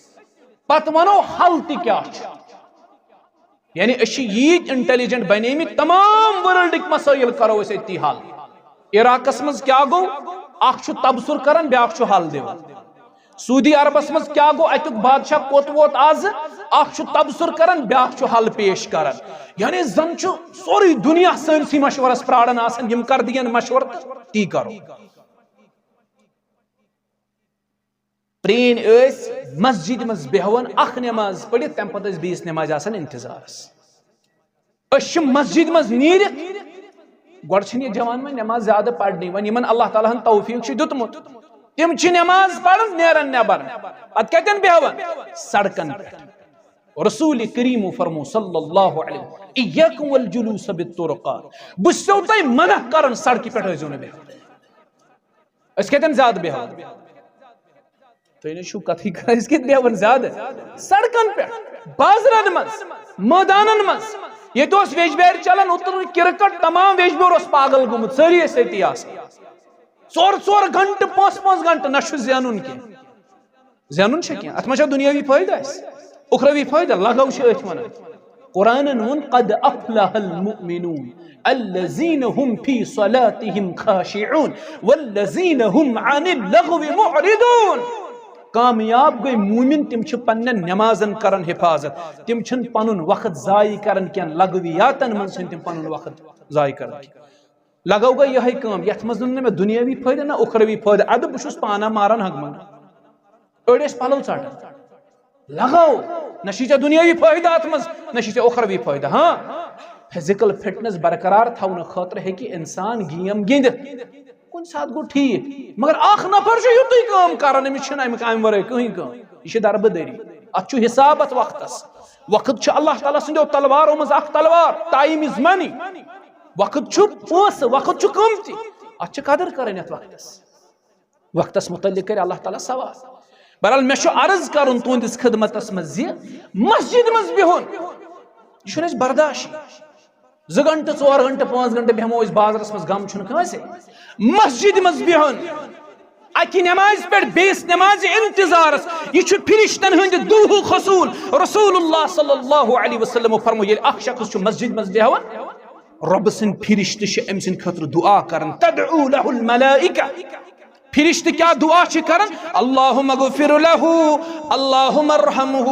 پتہٕ ونو حل تہِ کیٛاہ چھُ۔ یعنی أسۍ چھِ ییٖتۍ intelligent بنیمٕتۍ، تمام worldٕکۍ مسٲیل کرو أسۍ أتی حل۔ عراقس منٛز کیٛاہ گوٚو؟ اکھ چھُ تبصر کران، بیٛاکھ چھُ حل دِوان۔ سعودی عربس منٛز کیٛاہ گوٚو، اتیُک بادشاہ کوٚت ووت آز؟ اکھ چھُ تبصر کران، بیٛاکھ چھُ حل پیش کران۔ یعنی زن چھُ سورُے دُنیا سٲنسٕے مشورس پراران آسان، یِم کر دِین مشورٕ تہٕ تی کرو۔ پرٛٲنۍ ٲسۍ مسجد منٛز بیہوان، اکھ نماز پٔرِتھ، تمہِ پتہٕ ٲسۍ بیٚیِس نمازِ آسان انتظارس۔ أسۍ چھِ مسجد منٛز نیٖرِتھ، گۄڈٕ چھِنہٕ یہِ جوان وۄنۍ نماز زیادٕ پرنٕے، وۄنۍ یِمن اللہ تعالیٰ ہن توفیق چھُ دیُتمُت، تِم چھِ نماز پران، نیران نٮ۪بر۔ پتہٕ کتٮ۪ن بیہوان؟ سڑکن پٮ۪ٹھ۔ رسول کریم فرمو صلی اللہ علیہ وسلم، "ایاکم والجلوس بالطرقات"، بہٕ چھُسو تۄہہِ منع کران، سڑکہِ پٮ۪ٹھ ٲسۍزیو نہٕ بیہوان۔ أسۍ کتٮ۪ن زیادٕ بیہوان؟ تُہۍ نہ چھِو کتھٕے کران، أسۍ کتہِ بیہوان زیادٕ؟ سڑکن پٮ۪ٹھ، بازرن منٛز، مٲدانن منٛز۔ ییٚتہِ اوس ویٚجبیارِ چلان، اوترٕ کرکٹ، تمام ویٚجبیور اوس پاگل گوٚمُت، سٲری ٲسۍ أتی آسان۔ ژور ژور گھنٹہٕ، پانٛژھ پانٛژھ گھنٹہٕ، نہ چھُ زینُن کینٛہہ۔ زینُن چھا کینٛہہ؟ اتھ منٛز چھا دُنیاوی فٲیدٕ اَسہِ؟ اُخروی فٲیدٕ؟ لغو چھِ أتھۍ ونان۔ قرآنن ووٚن، "قد افلح المؤمنون الذين هم في صلاتهم خاشعون والذين هم عن اللغو معرضون"۔ کامیاب گٔے مومن، تِم چھِ پننٮ۪ن نمازن کران حفاظت، تِم چھِنہٕ پنُن وقت ضایع کران کینٛہہ، لغویاتن منٛز چھِنہٕ تِم پنُن وقت ضایع کران کینٛہہ۔ لگو گٔے یِہے کٲم، یتھ منٛز نہٕ مےٚ دُنیٲوی فٲیدٕ نہ اُخروی فٲیدٕ، ادٕ بہٕ چھُس پانہ ماران ہنگمن۔ أڑۍ ٲسۍ پلو ژٹان۔ لگو، نہ چھُے ژےٚ دُنیٲوی فٲیدٕ اتھ منٛز، نہ چھُے ژےٚ اُخروی فٲیدٕ۔ ہاں، فزیکل فٹنس برقرار تھاونہٕ خٲطرٕ ہیٚکہِ انسان گیم گِنٛدِتھ۔ کُنہِ ساتہٕ گوٚو ٹھیٖک، مگر اکھ نفر چھُ یُتُے کٲم کران، أمِس چھِنہٕ امہِ کامہِ ورٲے کٕہٕنۍ کٲم۔ یہِ چھِ دربٕدٔری۔ اتھ چھُ حساب اتھ وقتس۔ وقت چھُ اللہ تعالیٰ سٕنٛدیو تلوارو منٛز اکھ تلوار، time is money۔ وقت چھُ پونٛسہٕ، وقت چھُ قۭمتی۔ اتھ چھِ قدر کرٕنۍ اتھ وقتس۔ وقتس متعلق کرِ اللہ تعالیٰ سوال۔ بہرحال، مےٚ چھُ عرض کرُن تُہنٛدِس خدمتس منٛز زِ مسجد منٛز بِہُن، یہِ چھُنہٕ اَسہِ برداشٕے۔ زٕ گھنٹہٕ، ژور گھنٹہٕ، پانٛژھ گھنٹہٕ بیٚہمو أسۍ بازرس منٛز، غم چھُنہٕ کٲنٛسے۔ مسجد منٛز بِہُن، اکہِ نمازِ پٮ۪ٹھ بیٚیِس نمازِ انتظارس، یہِ چھُ فرشتن ہُنٛد دُہُک حصوٗل۔ رسول اللہ صلی اللہ علیہ وسلم فرمو، ییٚلہِ اکھ شخص چھُ مسجد منٛز بیٚہوان، رۄبہٕ سٕنٛدۍ فرشتہٕ چھِ أمۍ سٕنٛدِ خٲطرٕ دعا کران، "تدعو لہ الملائکہ"۔ فرشتہٕ کیٛاہ دعا چھِ کران؟ "اللہم اغفر لہ، اللہم ارحمہ"۔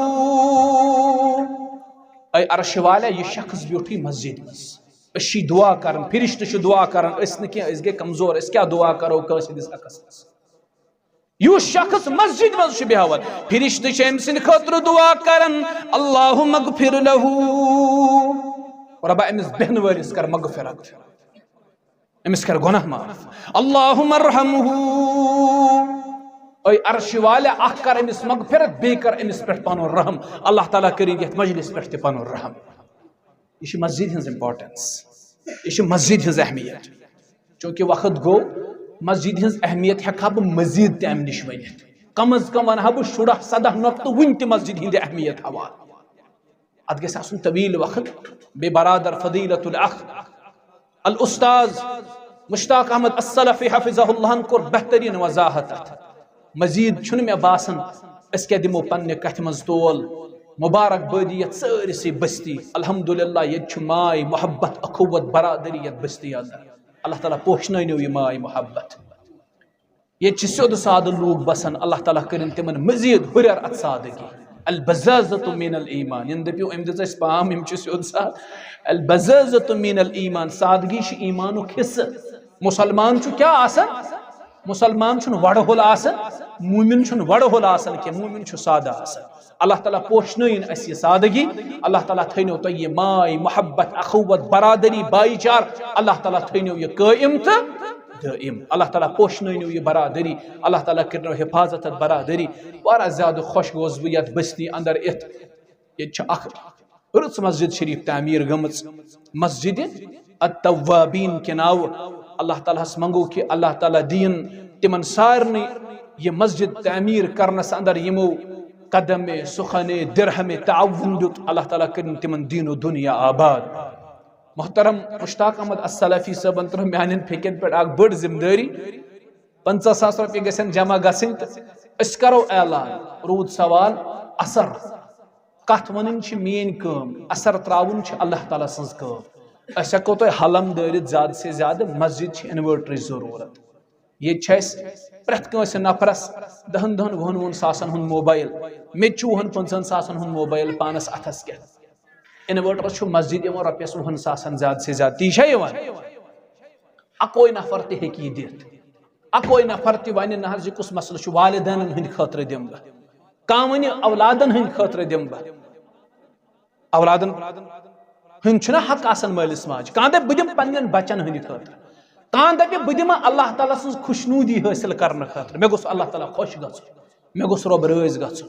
اے عرش والے، یہِ شخص بیوٗٹھٕے مسجد منٛز۔ أسۍ چھِ دعا کران، فرشتہٕ چھِ دعا کران، أسۍ نہٕ کینٛہہ، أسۍ گٔے کمزور، أسۍ کیٛاہ دعا کرو کٲنٛسہِ ہٕنٛدِس حقس منٛز؟ یُس شخص مسجد منٛز چھُ بیہوان، فرشتہٕ چھِ أمۍ سٕنٛدِ خٲطرٕ دعا کران، "اللہم اغفر لہ"۔ رۄبا، أمِس بیٚہن وٲلِس کر مغفرت، أمِس کر گۄناہ معاف۔ "اللہم ارحمہ"۔ اے عرش والے، اکھ کر أمِس مغفرت، بیٚیہِ کر أمِس پٮ۪ٹھ پنُن رحم۔ اللہ تعالیٰ کٔرِنۍ یتھ مجلس پٮ۪ٹھ تہِ پنُن رحم۔ یہِ چھِ مسجد ہٕنٛز importance، یہِ چھِ مسجد ہٕنٛز اہمیت۔ چونکہ وقت گوٚو، مسجد ہٕنٛز اہمیت ہٮ۪کہٕ ہا بہٕ مزید تہِ امہِ نِش ؤنِتھ۔ کم از کم ونہٕ ہا بہٕ شُراہ سداہ نۄقطہٕ وُنہِ تہِ مسجد ہٕنٛدِ اہمیت حوالہٕ۔ اتھ گژھِ آسُن طویل وقت۔ بیٚیہِ برادر فضیلت الاخ الاستاذ مشتاق احمد السلفی حفظہ اللہ ہن کوٚر بہترین وضاحت اتھ۔ مزید چھُنہٕ مےٚ باسان أسۍ کیٛاہ دِمو پننہِ کتھِ منٛز تول۔ مبارک بٲدی یتھ سٲرسٕے بستی، الحمدللہ، ییٚتہِ چھُ ماے، محبت، اخوت، برادری یتھ بستی اندر۔ اللہ تعالیٰ پوشنٲونو یہِ ماے محبت۔ ییٚتہِ چھِ سیوٚد سادٕ لوٗکھ بسان، اللہ تعالیٰ کٔرِن تِمن مزید ہُرٮ۪ر اتھ سادگی۔ البزازۃ من الایمان، یِم دٔپِو أمۍ دِژ اَسہِ پام، یِم چھِ سیوٚد سادٕ۔ البزازۃ من الایمان، سادگی چھِ ایمانُک حصہٕ۔ مسلمان چھُ کیٛاہ آسان؟ مسلمان چھُنہٕ وڑٕ ہول آسان، مومن چھُنہٕ وڑٕ ہول آسان کینٛہہ، مومن چھُ سادٕ آسان۔ اللہ تعالیٰ پوشنٲیِن اَسہِ یہِ سادگی، اللہ تعالیٰ تھٲینو تۄہہِ یہِ ماے، محبت، اخوت، برادری، بھائی چار، اللہ تعالیٰ تھٲینو یہِ قٲیِم تہٕ دٲیِم۔ اللہ تعالیٰ پوشنٲینو یہِ برادری، اللہ تعالیٰ کٔرنو حفاظت اتھ برادری۔ واریاہ زیادٕ خۄش گوس بہٕ یتھ بستی اندر یِتھ۔ ییٚتہِ چھِ اکھ رٕژ مسجد شریف تعمیٖر گٔمٕژ، مسجد التوابین کہِ ناوٕ۔ اللہ تعالیٰ ہس منگو کہِ اللہ تعالیٰ دِیِن تِمن سارنٕے یہِ مسجد تعمیٖر کرنس اندر یِمو قدم سخن درہم تعاون دیُت، اللہ تعالیٰ کٔرِن تِمن دین و دنیا آباد۔ محترم مشتاق احمد السلفی صٲبن ترٲو میانٮ۪ن پھیٚکٮ۪ن پٮ۪ٹھ اکھ بٔڑ ذمہٕ دٲری۔ پنژاہ ساس رۄپیہِ گژھن جمع گژھٕنۍ تہٕ أسۍ کرو اعلان۔ روٗد سوال اثر۔ کتھ ونٕنۍ چھِ میٲنۍ کٲم، اثر تراوُن چھِ اللہ تعالیٰ سٕنٛز کٲم۔ أسۍ ہٮ۪کو تۄہہِ حلم دٲرِتھ زیادٕ سے زیادٕ، مسجد چھِ انوٲٹرٕچ ضروٗرت۔ ییٚتہِ چھِ اَسہِ پرٛٮ۪تھ کٲنٛسہِ نفرس دَہن دَہن وُہن وُہن ساسن ہُنٛد موبایل، مےٚ تہِ چھُ وُہن پنٛژہن ساسن ہُنٛد موبایل پانس اَتھس کٮ۪تھ۔ انوٲٹرس چھُ مسجد یِوان رۄپیس وُہن ساسن زیادٕ سے زیادٕ، تی چھا یِوان؟ اکوے نفر تہِ ہیٚکہِ یہِ دِتھ، اکوے نفر تہِ ونہِ نہ حظ یہِ کُس مسلہٕ چھُ، والدینن ہٕنٛدِ خٲطرٕ دِمہٕ بہٕ، کانٛہہ ونہِ اولادن ہٕنٛدِ خٲطرٕ دِمہٕ بہٕ۔ اولادن ہٕنٛدۍ چھُنہ حق آسان مٲلِس ماجہِ۔ کانٛہہ دَپہِ، "بہٕ دِمہٕ پننٮ۪ن بچن ہٕنٛدِ خٲطرٕ۔" کانٛہہ دَپہِ، "بہٕ دِمہٕ اللہ تعالیٰ سٕنٛز خۄشنوٗدی حٲصِل کرنہٕ خٲطرٕ۔ مےٚ گوٚژھ اللہ تعالیٰ خۄش گژھُن، مےٚ گوٚژھ رۄب رٲضۍ گژھُن۔"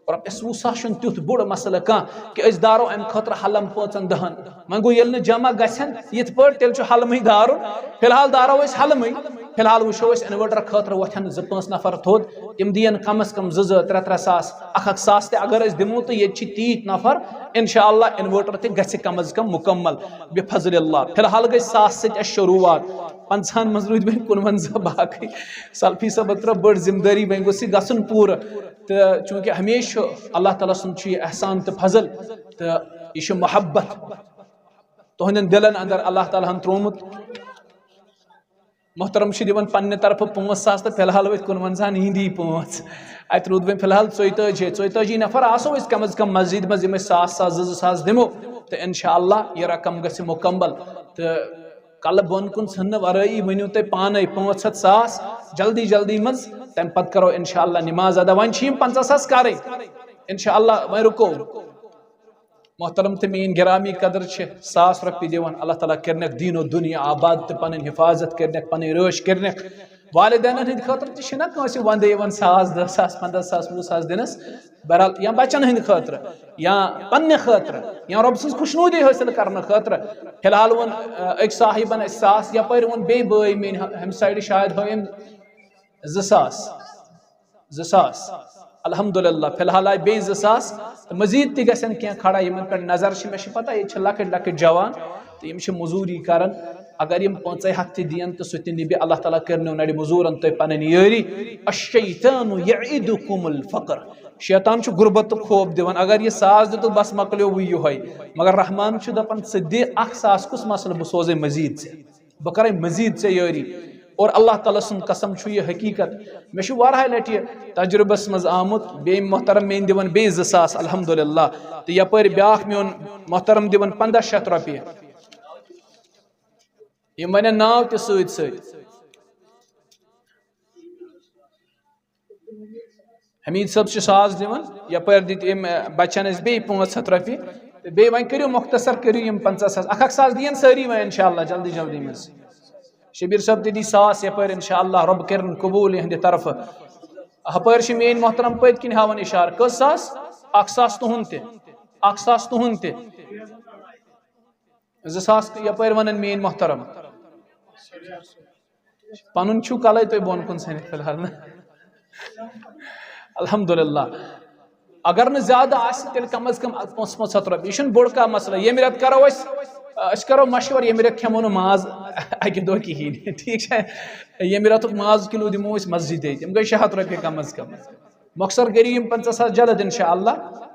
رۄپیَس وُہ ساس چھُنہٕ تیُتھ بوٚڑ مسلہٕ کانٛہہ کہِ أسۍ دارو اَمہِ خٲطرٕ حلم پانٛژن دَہن۔ وۄنۍ گوٚو، ییٚلہِ نہٕ جمع گژھن یِتھ پٲٹھۍ، تیٚلہِ چھُ حلمٕے دارُن۔ فی الحال دارو أسۍ حلمٕے۔ فی الحال وٕچھو أسۍ، انوٲٹر خٲطرٕ وۄتھن زٕ پانٛژھ نفر تھوٚد، تِم دِین کم از کم زٕ زٕ، ترٛےٚ ترٛےٚ ساس، اکھ اکھ ساس تہِ اگر أسۍ دِمو، تہٕ ییٚتہِ چھِ تیٖتۍ نفر، انشاءاللہ انوٲٹر تہِ گژھِ کم از کم مکمل بفضل اللہ۔ فی الحال گٔے ساس سۭتۍ اَسہِ شروٗعات، پنٛژہن منٛز روٗدۍ وۄنۍ کُنوَنزاہ باقٕے۔ سلفی صٲبن ترٲو بٔڑ ذمہٕ دٲری، وۄنۍ گوٚژھ یہِ گژھُن پوٗرٕ۔ تہٕ چوٗنٛکہِ ہمیشہِ چھُ اللہ تعالیٰ سُنٛد چھُ یہِ احسان تہٕ فضل، تہٕ یہِ چھُ محبت تُہنٛدٮ۪ن دِلن اندر اللہ تعالیٰ ہن ترٛوومُت۔ محترم چھِ دِوان پننہِ طرفہٕ پانٛژھ ساس تہٕ فی الحال وٲتۍ کُنوَنزاہن ہِنٛدی پانٛژھ۔ اَتہِ روٗد وۄنۍ فی الحال ژۄیتٲجی، ژۄیتٲجی نفر آسو أسۍ کم از کم مسجد منٛز، یِم أسۍ ساس ساس، زٕ زٕ ساس دِمو، تہٕ انشاءاللہ یہِ رقم گژھِ مکمل۔ تہٕ کلہٕ بۄن کُن ژھٕننہٕ ورٲیی ؤنِو تُہۍ پانے پانٛژھ ہتھ، ساس، جلدی جلدی منٛز۔ تمہِ پتہٕ کرو انشاءاللہ نماز ادا۔ وۄنۍ چھِ یِم پنٛژاہ ساس کرٕنۍ۔ انشاءاللہ وۄنۍ رُکو۔ محترم تہٕ میٲنۍ گرامی قدر چھِ ساس رۄپیہِ دِوان۔ اللہ تعالیٰ کٔرنَکھ دیٖن و دُنیا آباد تہٕ پنٕنۍ حفاظت کٔرنَکھ، پنٕنۍ رٲچھ کٔرنَکھ۔ والدینن ہٕنٛدِ خٲطرٕ تہِ چھِنہ کٲنٛسہِ وندے یِوان ساس، دَہ ساس، پنٛداہ ساس، وُہ ساس دِنَس۔ بہرحال، یا بچن ہٕنٛدِ خٲطرٕ، یا پننہِ خٲطرٕ، یا رۄب سٕنٛز خۄشنودی حٲصِل کرنہٕ خٲطرٕ۔ فی الحال ووٚن، آ، أکۍ صاحبن اَسہِ ساس، یپٲرۍ ووٚن بیٚیہِ بٲے میٲنۍ ہم-، ہمسایہِ شاید ہٲوۍ أمۍ زٕ ساس۔ زٕ ساس۔ الحمدللہ، فی الحال آیہِ بیٚیہِ زٕ ساس۔ تہٕ مزید تہِ گژھن کینٛہہ کھڑا، یِمن پٮ۪ٹھ نظر چھِ۔ مےٚ چھِ پتہ، ییٚتہِ چھِ لۄکٕٹۍ لۄکٕٹۍ جوان، تہٕ یِم چھِ مٔزوٗری کران۔ اگر یِم پانٛژے ہتھ تہِ دِین، تہٕ سُہ تہِ نِبہِ۔ اللہ تعالیٰ کٔرنو نَڑِ مٔزوٗرن تُہۍ پنٕنۍ یٲری۔ الشیطان یعدکم الفقر۔ شیطان چھُ غربتُک خوف دِوان۔ اگر یہِ ساس دیُتُکھ، بس مۄکلیو وۄنۍ یِہوٚے۔ مگر رحمان چھُ دپان، ژٕ دِ اکھ ساس، کُس مسلہٕ، بہٕ سوزے مزید ژےٚ۔ بہٕ کرے مزید ژےٚ یٲری۔ اور اللہ تعالیٰ سُنٛد قسم چھُ یہِ حقیٖقت۔ مےٚ چھُ واریاہہِ لٹہِ یہِ تجربس منٛز آمُت، بیٚیہِ محترم میٲنۍ دِوان بیٚیہِ زٕ ساس، الحمدللہ۔ تہٕ یپٲرۍ بیٛاکھ میون محترم دِوان پنٛداہ شیٚتھ رۄپیہِ۔ یِم ونن ناو تہِ سۭتۍ سۭتۍ۔ حمید صٲب چھِ ساس دِوان، یپٲرۍ دِتۍ أمۍ، اَ، بچن اَسہِ بیٚیہِ پانٛژھ ہتھ رۄپیہِ۔ تہٕ بیٚیہِ وۄنۍ کٔرِو مۄختصر، کٔرِو یِم پنٛژاہ ساس، اکھ اکھ ساس دِیِن سٲری وۄنۍ انشاءاللہ جلدی جلدی منٛز۔ شبیر صٲب تہِ دی ساس یپٲرۍ، انشاءاللہ رۄب کٔرِن قبوٗل یِہنٛدِ طرفہٕ۔ ہپٲرۍ چھِ میٲنۍ محترم پٔتۍ کِنۍ ہاوان اشارٕ، کٔژ ساس؟ اکھ ساس تُہُنٛد تہِ، اکھ ساس تُہُنٛد تہِ۔ زٕ ساس تہٕ یپٲرۍ ونان میٲنۍ محترم۔ پنُن چھُو کلے تُہۍ بۄن کُن ژھٔنِتھ فی الحال نہ۔ الحمدللہ۔ اگر نہٕ زیادٕ آسہِ، تیٚلہِ کم از کم پانٛژھ پانٛژھ ہتھ رۄپیہِ۔ یہِ چھُنہٕ بوٚڑ کانٛہہ مسلہٕ۔ ییٚمہِ رٮ۪تہٕ کرو أسۍ، أسۍ کرو مشورٕ، ییٚمہِ رٮ۪تہٕ کھٮ۪مو نہٕ ماز اکہِ دۄہ کِہیٖنۍ۔ ٹھیٖک چھا؟ ییٚمہِ رٮ۪تُک ماز کِلوٗ دِمو أسۍ مسجدے، تِم گٔے شےٚ ہتھ رۄپیہِ کم از کم۔ مۄخصر کٔرِو یِم پنٛژاہ ساس جلد انشاءاللہ۔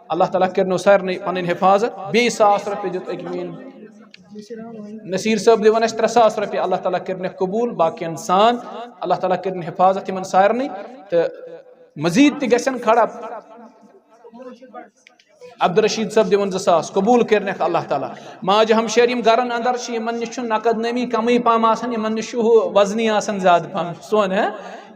اللہ تعالیٰ کٔرنو سارنٕے پنٕنۍ حفاظت۔ بیٚیہِ ساس رۄپیہِ دیُت أکۍ میٲنۍ نصیٖر صٲب دِوان اَسہِ ترٛےٚ ساس رۄپیہِ۔ اللہ تعالیٰ کٔرنَکھ قبوٗل باقین سان۔ اللہ تعالیٰ کٔرِن حفاظت یِمن سارنٕے۔ تہٕ مزید تہِ گژھن کھڑا۔ عبدالرشید صٲب دِوان زٕ ساس، قبوٗل کٔرِنَکھ اللہ تعالیٰ۔ ماجہِ ہمشیر یِم گرن اندر چھِ، یِمن نِش چھُ نقد نٲمی کمٕے پہم آسان، یِمن نِش چھُ ہُہ وزنی آسان زیادٕ پہم، سۄن، ہہ؟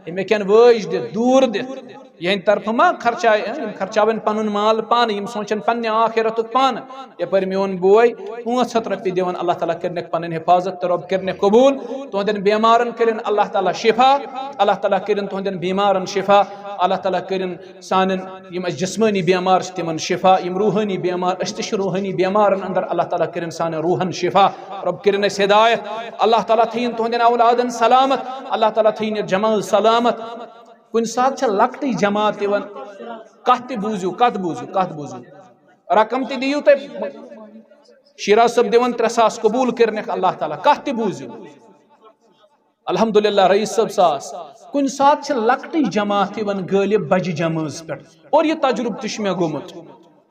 یِم ہیٚکن وٲج دِتھ، دوٗر دِتھ۔ یِہنٛدِ طرفہٕ ما خرچاے، یِم خرچاون پنُن مال پانہٕ، یِم سونچن پننہِ آخرتُک پانہٕ۔ یپٲرۍ میون بوے پانٛژھ ہتھ رۄپیہِ دِوان، اللہ تعالیٰ کٔرِنَکھ پنٕنۍ حفاظت تہٕ رۄب کٔرِنَکھ قبوٗل۔ تُہنٛدٮ۪ن بیمارن کٔرِن اللہ تعالیٰ شفا، اللہ تعالیٰ کٔرِن تُہنٛدٮ۪ن بیمارن شفا، اللہ تعالیٰ کٔرِن سانٮ۪ن یِم اَسہِ جسمٲنی بیمار چھِ تِمن شفا، یِم روحٲنی بیمار، أسۍ تہِ چھِ روحٲنی بیمارن اندر، اللہ تعالیٰ کٔرِن سانٮ۪ن روحن شفا، رۄب کٔرِن اَسہِ ہدایت، اللہ تعالیٰ تھٲیِن تُہنٛدٮ۪ن اولادن سلامت، اللہ تعالیٰ تھٲیِن یہِ جماعت سلامت۔ کُنہِ ساتہٕ چھےٚ لۄکٹٕے جماعت یِوان، کتھ تہِ بوٗزِو، کتھ بوٗزِو، کتھ بوٗزِو۔ رقم تہِ دِیِو تُہۍ۔ شیراز صٲب دِوان ترٛےٚ ساس، قبوٗل کٔرِنَکھ اللہ تعالیٰ، کتھ تہِ بوٗزِو۔ الحمدللہ رئیس صٲب ساس۔ کُنہِ ساتہٕ چھِ لۄکٹٕے جماعت یِوان غٲلب بجہِ جمٲژ پٮ۪ٹھ، اور یہِ تجربہٕ تہِ چھُ مےٚ گوٚمُت۔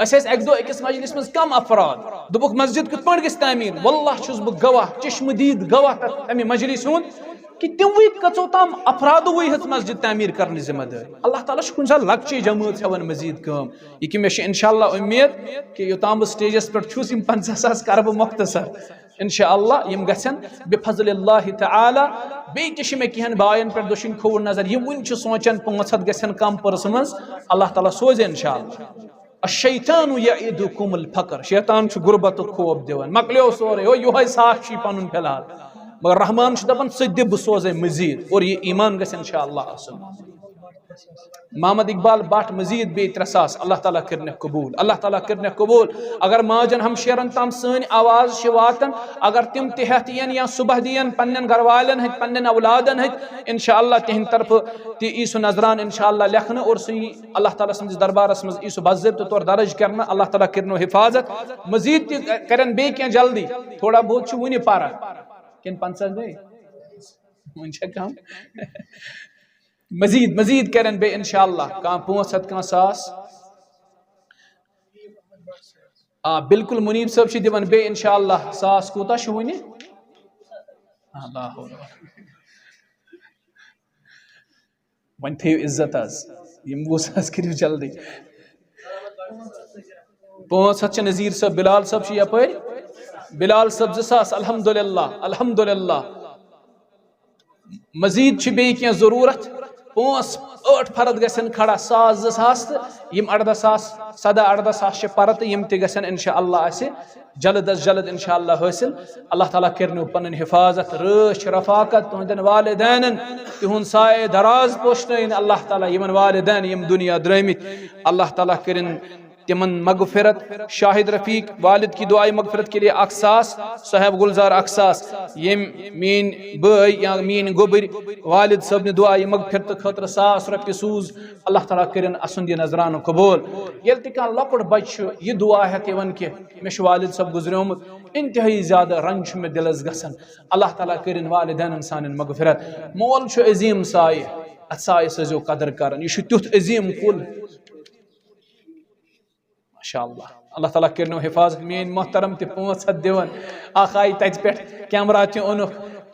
أسۍ ٲسۍ اکہِ دۄہ أکِس مجلس منٛز کم افراد، دوٚپُکھ، "مسجد کِتھ پٲٹھۍ گژھِ تعمیٖر؟" واللہ چھُس بہٕ گواہ، چشمہٕ دید گواہ تتھ، تمہِ مجلس ہُنٛد۔ کہ تِموٕے کٔژو تام افرادوٕے ہیٚژ مسجد تعمیٖر کرنٕچ ذمہ دٲری۔ اللہ تعالیٰ چھُ کُنہِ ساتہٕ لۄکچے جمٲژ ہٮ۪وان مزید کٲم۔ یہِ کہِ مےٚ چھِ انشاءاللہ اُمید کہِ یوٚتام بہٕ stageس پٮ۪ٹھ چھُس، یِم پنٛژاہ ساس کرٕ بہٕ مۄختصر۔ انشاءاللہ یِم گژھن بفضل اللہ تعالیٰ۔ بیٚیہِ تہِ چھِ مےٚ کینٛہَن باین پٮ۪ٹھ دٔچھِنۍ کھووُر نظر، یِم وٕنہِ چھِ سونچان پانٛژھ ہَتھ گژھن کم پٔرسہٕ منٛز۔ اللہ تعالیٰ سوزِ انشاءاللہ۔ الشیطان یعدکم الفقر، شیطان چھُ غربتُک خوف دِوان، مۄکلیو سورُے، ہو یِہوٚے ساس چھُے پنُن فی الحال۔ مگر رحمان چھُ دپان، ژٕ تہِ دِ، بہٕ سوزے مزید، اور یہِ ایمان گژھِ انشاءاللہ آسُن۔ محمد اقبال بٹ مزید بیٚیہِ ترٛےٚ ساس، اللہ تعالیٰ کٔرنَکھ قبول، اللہ تعالیٰ کٔرنَکھ قبول۔ اگر ماجن ہمشیرن تام سٲنۍ آواز چھِ واتان، اگر تِم تہِ ہٮ۪تھ یِن یا صبح دِین پننٮ۪ن گرٕ والٮ۪ن ہٕنٛدۍ، پننٮ۪ن اولادن ہٕنٛدۍ، انشاءاللہ تِہنٛدِ طرفہٕ تہِ یی سُہ نذران انشاءاللہ لیکھنہٕ، اور سُہ یی اللہ تعالیٰ سٕنٛدِس دربارس منٛز، یی سُہ باضٲبطہٕ طور درج کرنہٕ۔ اللہ تعالیٰ کٔرنو حفاظت۔ مزید تہِ کرن بیٚیہِ کینٛہہ جلدی، تھوڑا بہت چھُ وُنہِ پران، کِنہٕ پنٛژاہ گٔے؟ وُنہِ چھا کم؟ مزید، مزید کرن بیٚیہِ انشاءاللہ کانٛہہ پانٛژھ ہَتھ، کانٛہہ ساس۔ آ، بالکل، منیب صٲب چھِ دِوان بیٚیہِ انشاءاللہ ساس۔ کوٗتاہ چھُ وُنہِ؟ اللہ اکبر۔ وۄنۍ تھٲیِو عزت آز، یِم وُہ ساس کٔرِو جلدی۔ پانٛژھ ہَتھ چھِ نذیٖر صٲب، بلال صٲب چھِ یَپٲرۍ۔ بلال صٲب زٕ ساس، الحمدللہ، الحمدللہ۔ مزید چھِ بیٚیہِ کینٛہہ ضروٗرت۔ پانٛژھ ٲٹھ فرد گژھن کھڑا، ساس، زٕ ساس، تہٕ یِم اَرداہ ساس، سَداہ اَرداہ ساس چھِ پَرٕ، تہٕ یِم تہِ گژھن انشاءاللہ اَسہِ جلد از جلد انشاءاللہ حٲصِل۔ اللہ تعالیٰ کٔرنو پنٕنۍ حفاظت، رٲچھ، رفاقت تُہنٛدٮ۪ن والدینن، تِہُنٛد سایہِ دراز پوشنٲیِن اللہ تعالیٰ۔ یِمن والدین یِم دُنیا درٲمٕتۍ، اللہ تعالیٰ کٔرِن تِمن مغفرت۔ شاہد رفیق، والد کی دعائے مغفرت کے لیے اکھ ساس، صاحب گلزار اکھ ساس۔ یِم میٲنۍ بٲے یا میٲنۍ گوٚبٕرۍ والد صٲبنہِ دعائے مغفرت خٲطرٕ ساس رۄپیہِ سوٗز، اللہ تعالیٰ کٔرِن اَسُنٛد یہِ نذرانہٕ قبول۔ ییٚلہِ تہِ کانٛہہ لۄکُٹ بچہٕ چھُ یہِ دعا ہٮ۪تھ یِوان کہِ مےٚ چھُ والد صٲب گُزریومُت، انتہٲیی زیادٕ رنج چھُ مےٚ دِلس گژھان۔ اللہ تعالیٰ کٔرِن والدینن سانٮ۪ن مغفرت۔ مول چھُ عظیٖم سایہِ، اتھ سایس ٲسۍزیو قدر کران، یہِ چھُ تیُتھ عظیٖم کُل۔ ماشاء اللہ، اللہ تعالیٰ کٔرنو حفاظت۔ میٲنۍ محترم تہِ پانٛژھ ہَتھ دِوان، اکھ آیہِ تتہِ پٮ۪ٹھ کیمرہ تہِ اوٚنُکھ،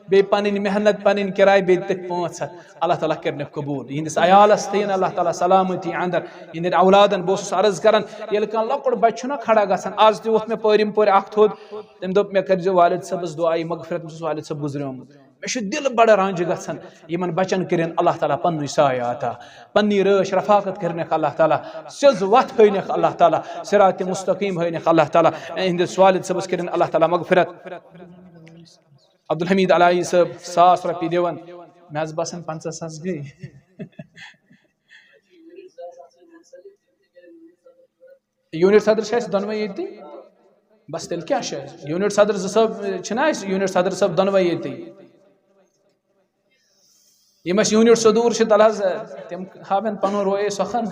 بیٚیہِ پنٕنۍ محنت، پنٕنۍ کِراے، بیٚیہِ دِتِکھ پانٛژھ ہَتھ۔ اللہ تعالیٰ کٔرنَکھ قبوٗل۔ یِہنٛدِس عیالَس تھٲیِن اللہ تعالیٰ سلامتی اندر، یِہنٛدٮ۪ن اولادن۔ بہٕ اوسُس عرض کران، ییٚلہِ کانٛہہ لۄکُٹ بچہٕ چھُنہ کھڑا گژھان، از تہِ ووٚتھ مےٚ پٲرِم پورِ اکھ تھوٚد، تٔمۍ دوٚپ، مےٚ کٔرۍزیو والد صٲبس دعایہِ مغفرت، مےٚ چھُس والد صٲب گُزریومُت۔ مےٚ چھُ دِل بڑٕ رنج گژھان، یِمن بچن کٔرِن اللہ تعالیٰ پننُے سایہِ عطا، پننی رٲچھ رفاقت کٔرنَکھ اللہ تعالیٰ، سیٚز وتھ ہٲینَکھ اللہ تعالیٰ، صراط مستقیم ہٲینَکھ اللہ تعالیٰ، یِہنٛدِس والد صٲبس کٔرِن اللہ تعالیٰ مغفرت۔ عبدالحمید علایی صٲب ساس رۄپیہِ دِوان، مےٚ حظ باسان پنٛژاہ ساس گٔے۔ یوٗنِٹ صدر چھِ اَسہِ دۄنوَے ییٚتی۔ بس تیٚلہِ کیٛاہ چھُ اَسہِ؟ یوٗنِٹ صدر زٕ صٲب چھِنہ اَسہِ، یوٗنِٹ صدر صٲب دۄنوَے ییٚتی۔ یِم اَسہِ یوٗنِٹ صدوٗر چھِ، تَلہٕ حظ، تِم ہاوَن پَنُن رویے سۄخن۔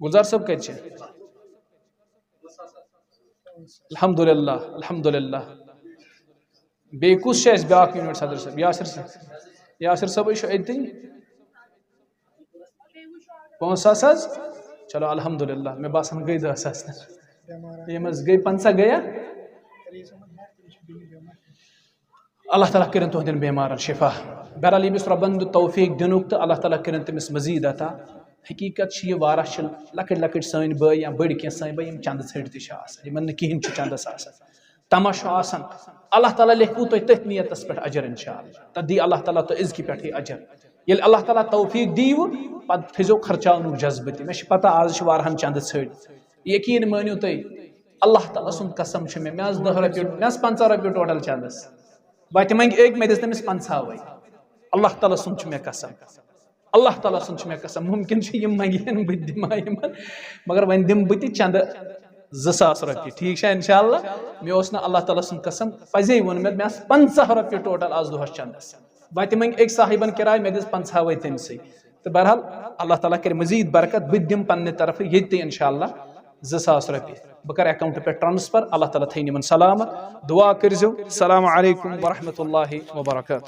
گُلزار صٲب کَتہِ چھِ؟ الحمدللہ، الحمدللہ۔ بیٚیہِ کُس چھُ اَسہِ بیٛاکھ یوٗنِٹ صدر صٲب؟ یاسر صٲب۔ یاسر صٲبٕے چھُ أتِنٕے۔ پانٛژھ ساس حظ؟ چلو الحمدللہ، مےٚ باسان گٔے دَہ ساس۔ یِم حظ گٔے پنٛژاہ گٔیا؟ اللہ تعالیٰ کٔرِن تُہنٛدٮ۪ن بٮ۪مارن شفا۔ بہرحال، ییٚمِس رۄبن دیُت توفیٖق دِنُک تہٕ اللہ تعالیٰ کٔرِن تٔمِس مزیٖد عطا۔ حقیٖقت چھِ یہِ، واریاہ چھِ لۄکٕٹۍ لۄکٕٹۍ سٲنۍ بٲے یا بٔڑۍ کینٛہہ سٲنۍ بٲے، یِم چندٕ ژھٔٹۍ تہِ چھِ آسان، یِمن نہٕ کِہیٖنۍ چھُ چندس آسان۔ تما چھُ آسان، اللہ تعالیٰ لیکھوٕ تۄہہِ تٔتھۍ نیتس پٮ۪ٹھ اجر انشاءاللہ۔ تتھ دی اللہ تعالیٰ تۄہہِ أزکہِ پٮ۪ٹھٕے اجر۔ ییٚلہِ اللہ تعالیٰ توفیٖق دِیِوٕ، پتہٕ تھٲیزیو خرچاونُک جذبہٕ تہِ۔ مےٚ چھِ پتہ آز چھِ واریاہن چندٕ ژھٔٹۍ۔ یقیٖن مٲنِو تُہۍ، اللہ تعالیٰ سُنٛد قسم چھُ مےٚ، مےٚ آسہٕ دَہ رۄپیہِ، مےٚ آسہٕ پنٛژاہ رۄپیہِ ٹوٹل چندس۔ وتہِ منٛگہِ أکۍ، مےٚ دِژ تٔمِس پنٛژاہوے۔ اللہ تعالیٰ سُنٛد چھُ مےٚ قسم۔ اللہ تعالیٰ سُنٛد چھُ مےٚ قسم، مُمکِن چھُ یِم منٛگہِ ہن، بہٕ تہِ دِمہٕ ہا یِمن، مگر وۄنۍ دِمہٕ بہٕ تہِ چندٕ زٕ ساس رۄپیہِ، ٹھیٖک چھا؟ انشاءاللہ، مےٚ اوس نہٕ اللہ تعالیٰ سُنٛد قسم، پزے ووٚن مےٚ، مےٚ آسہٕ پنٛژاہ رۄپیہِ ٹوٹل آز دۄہس چندس۔ وتہِ منٛگہِ أکۍ صاحبن کِراے، مےٚ دِژ پنٛژاہوے تٔمۍ سٕے۔ تہٕ بہرحال، اللہ تعالیٰ کرِ مزید برکت، بہٕ تہِ دِمہٕ پننہِ طرفہٕ ییٚتہِ تہِ انشاءاللہ زٕ ساس رۄپیہِ۔ بہٕ کرٕ اکاؤنٹ پٮ۪ٹھ ٹرانسفر۔ اللہ تعالیٰ تھٲیِن یِمن سلامت، دعا کٔرزیو۔ السلام علیکم ورحمۃ اللہ وبرکاتہ۔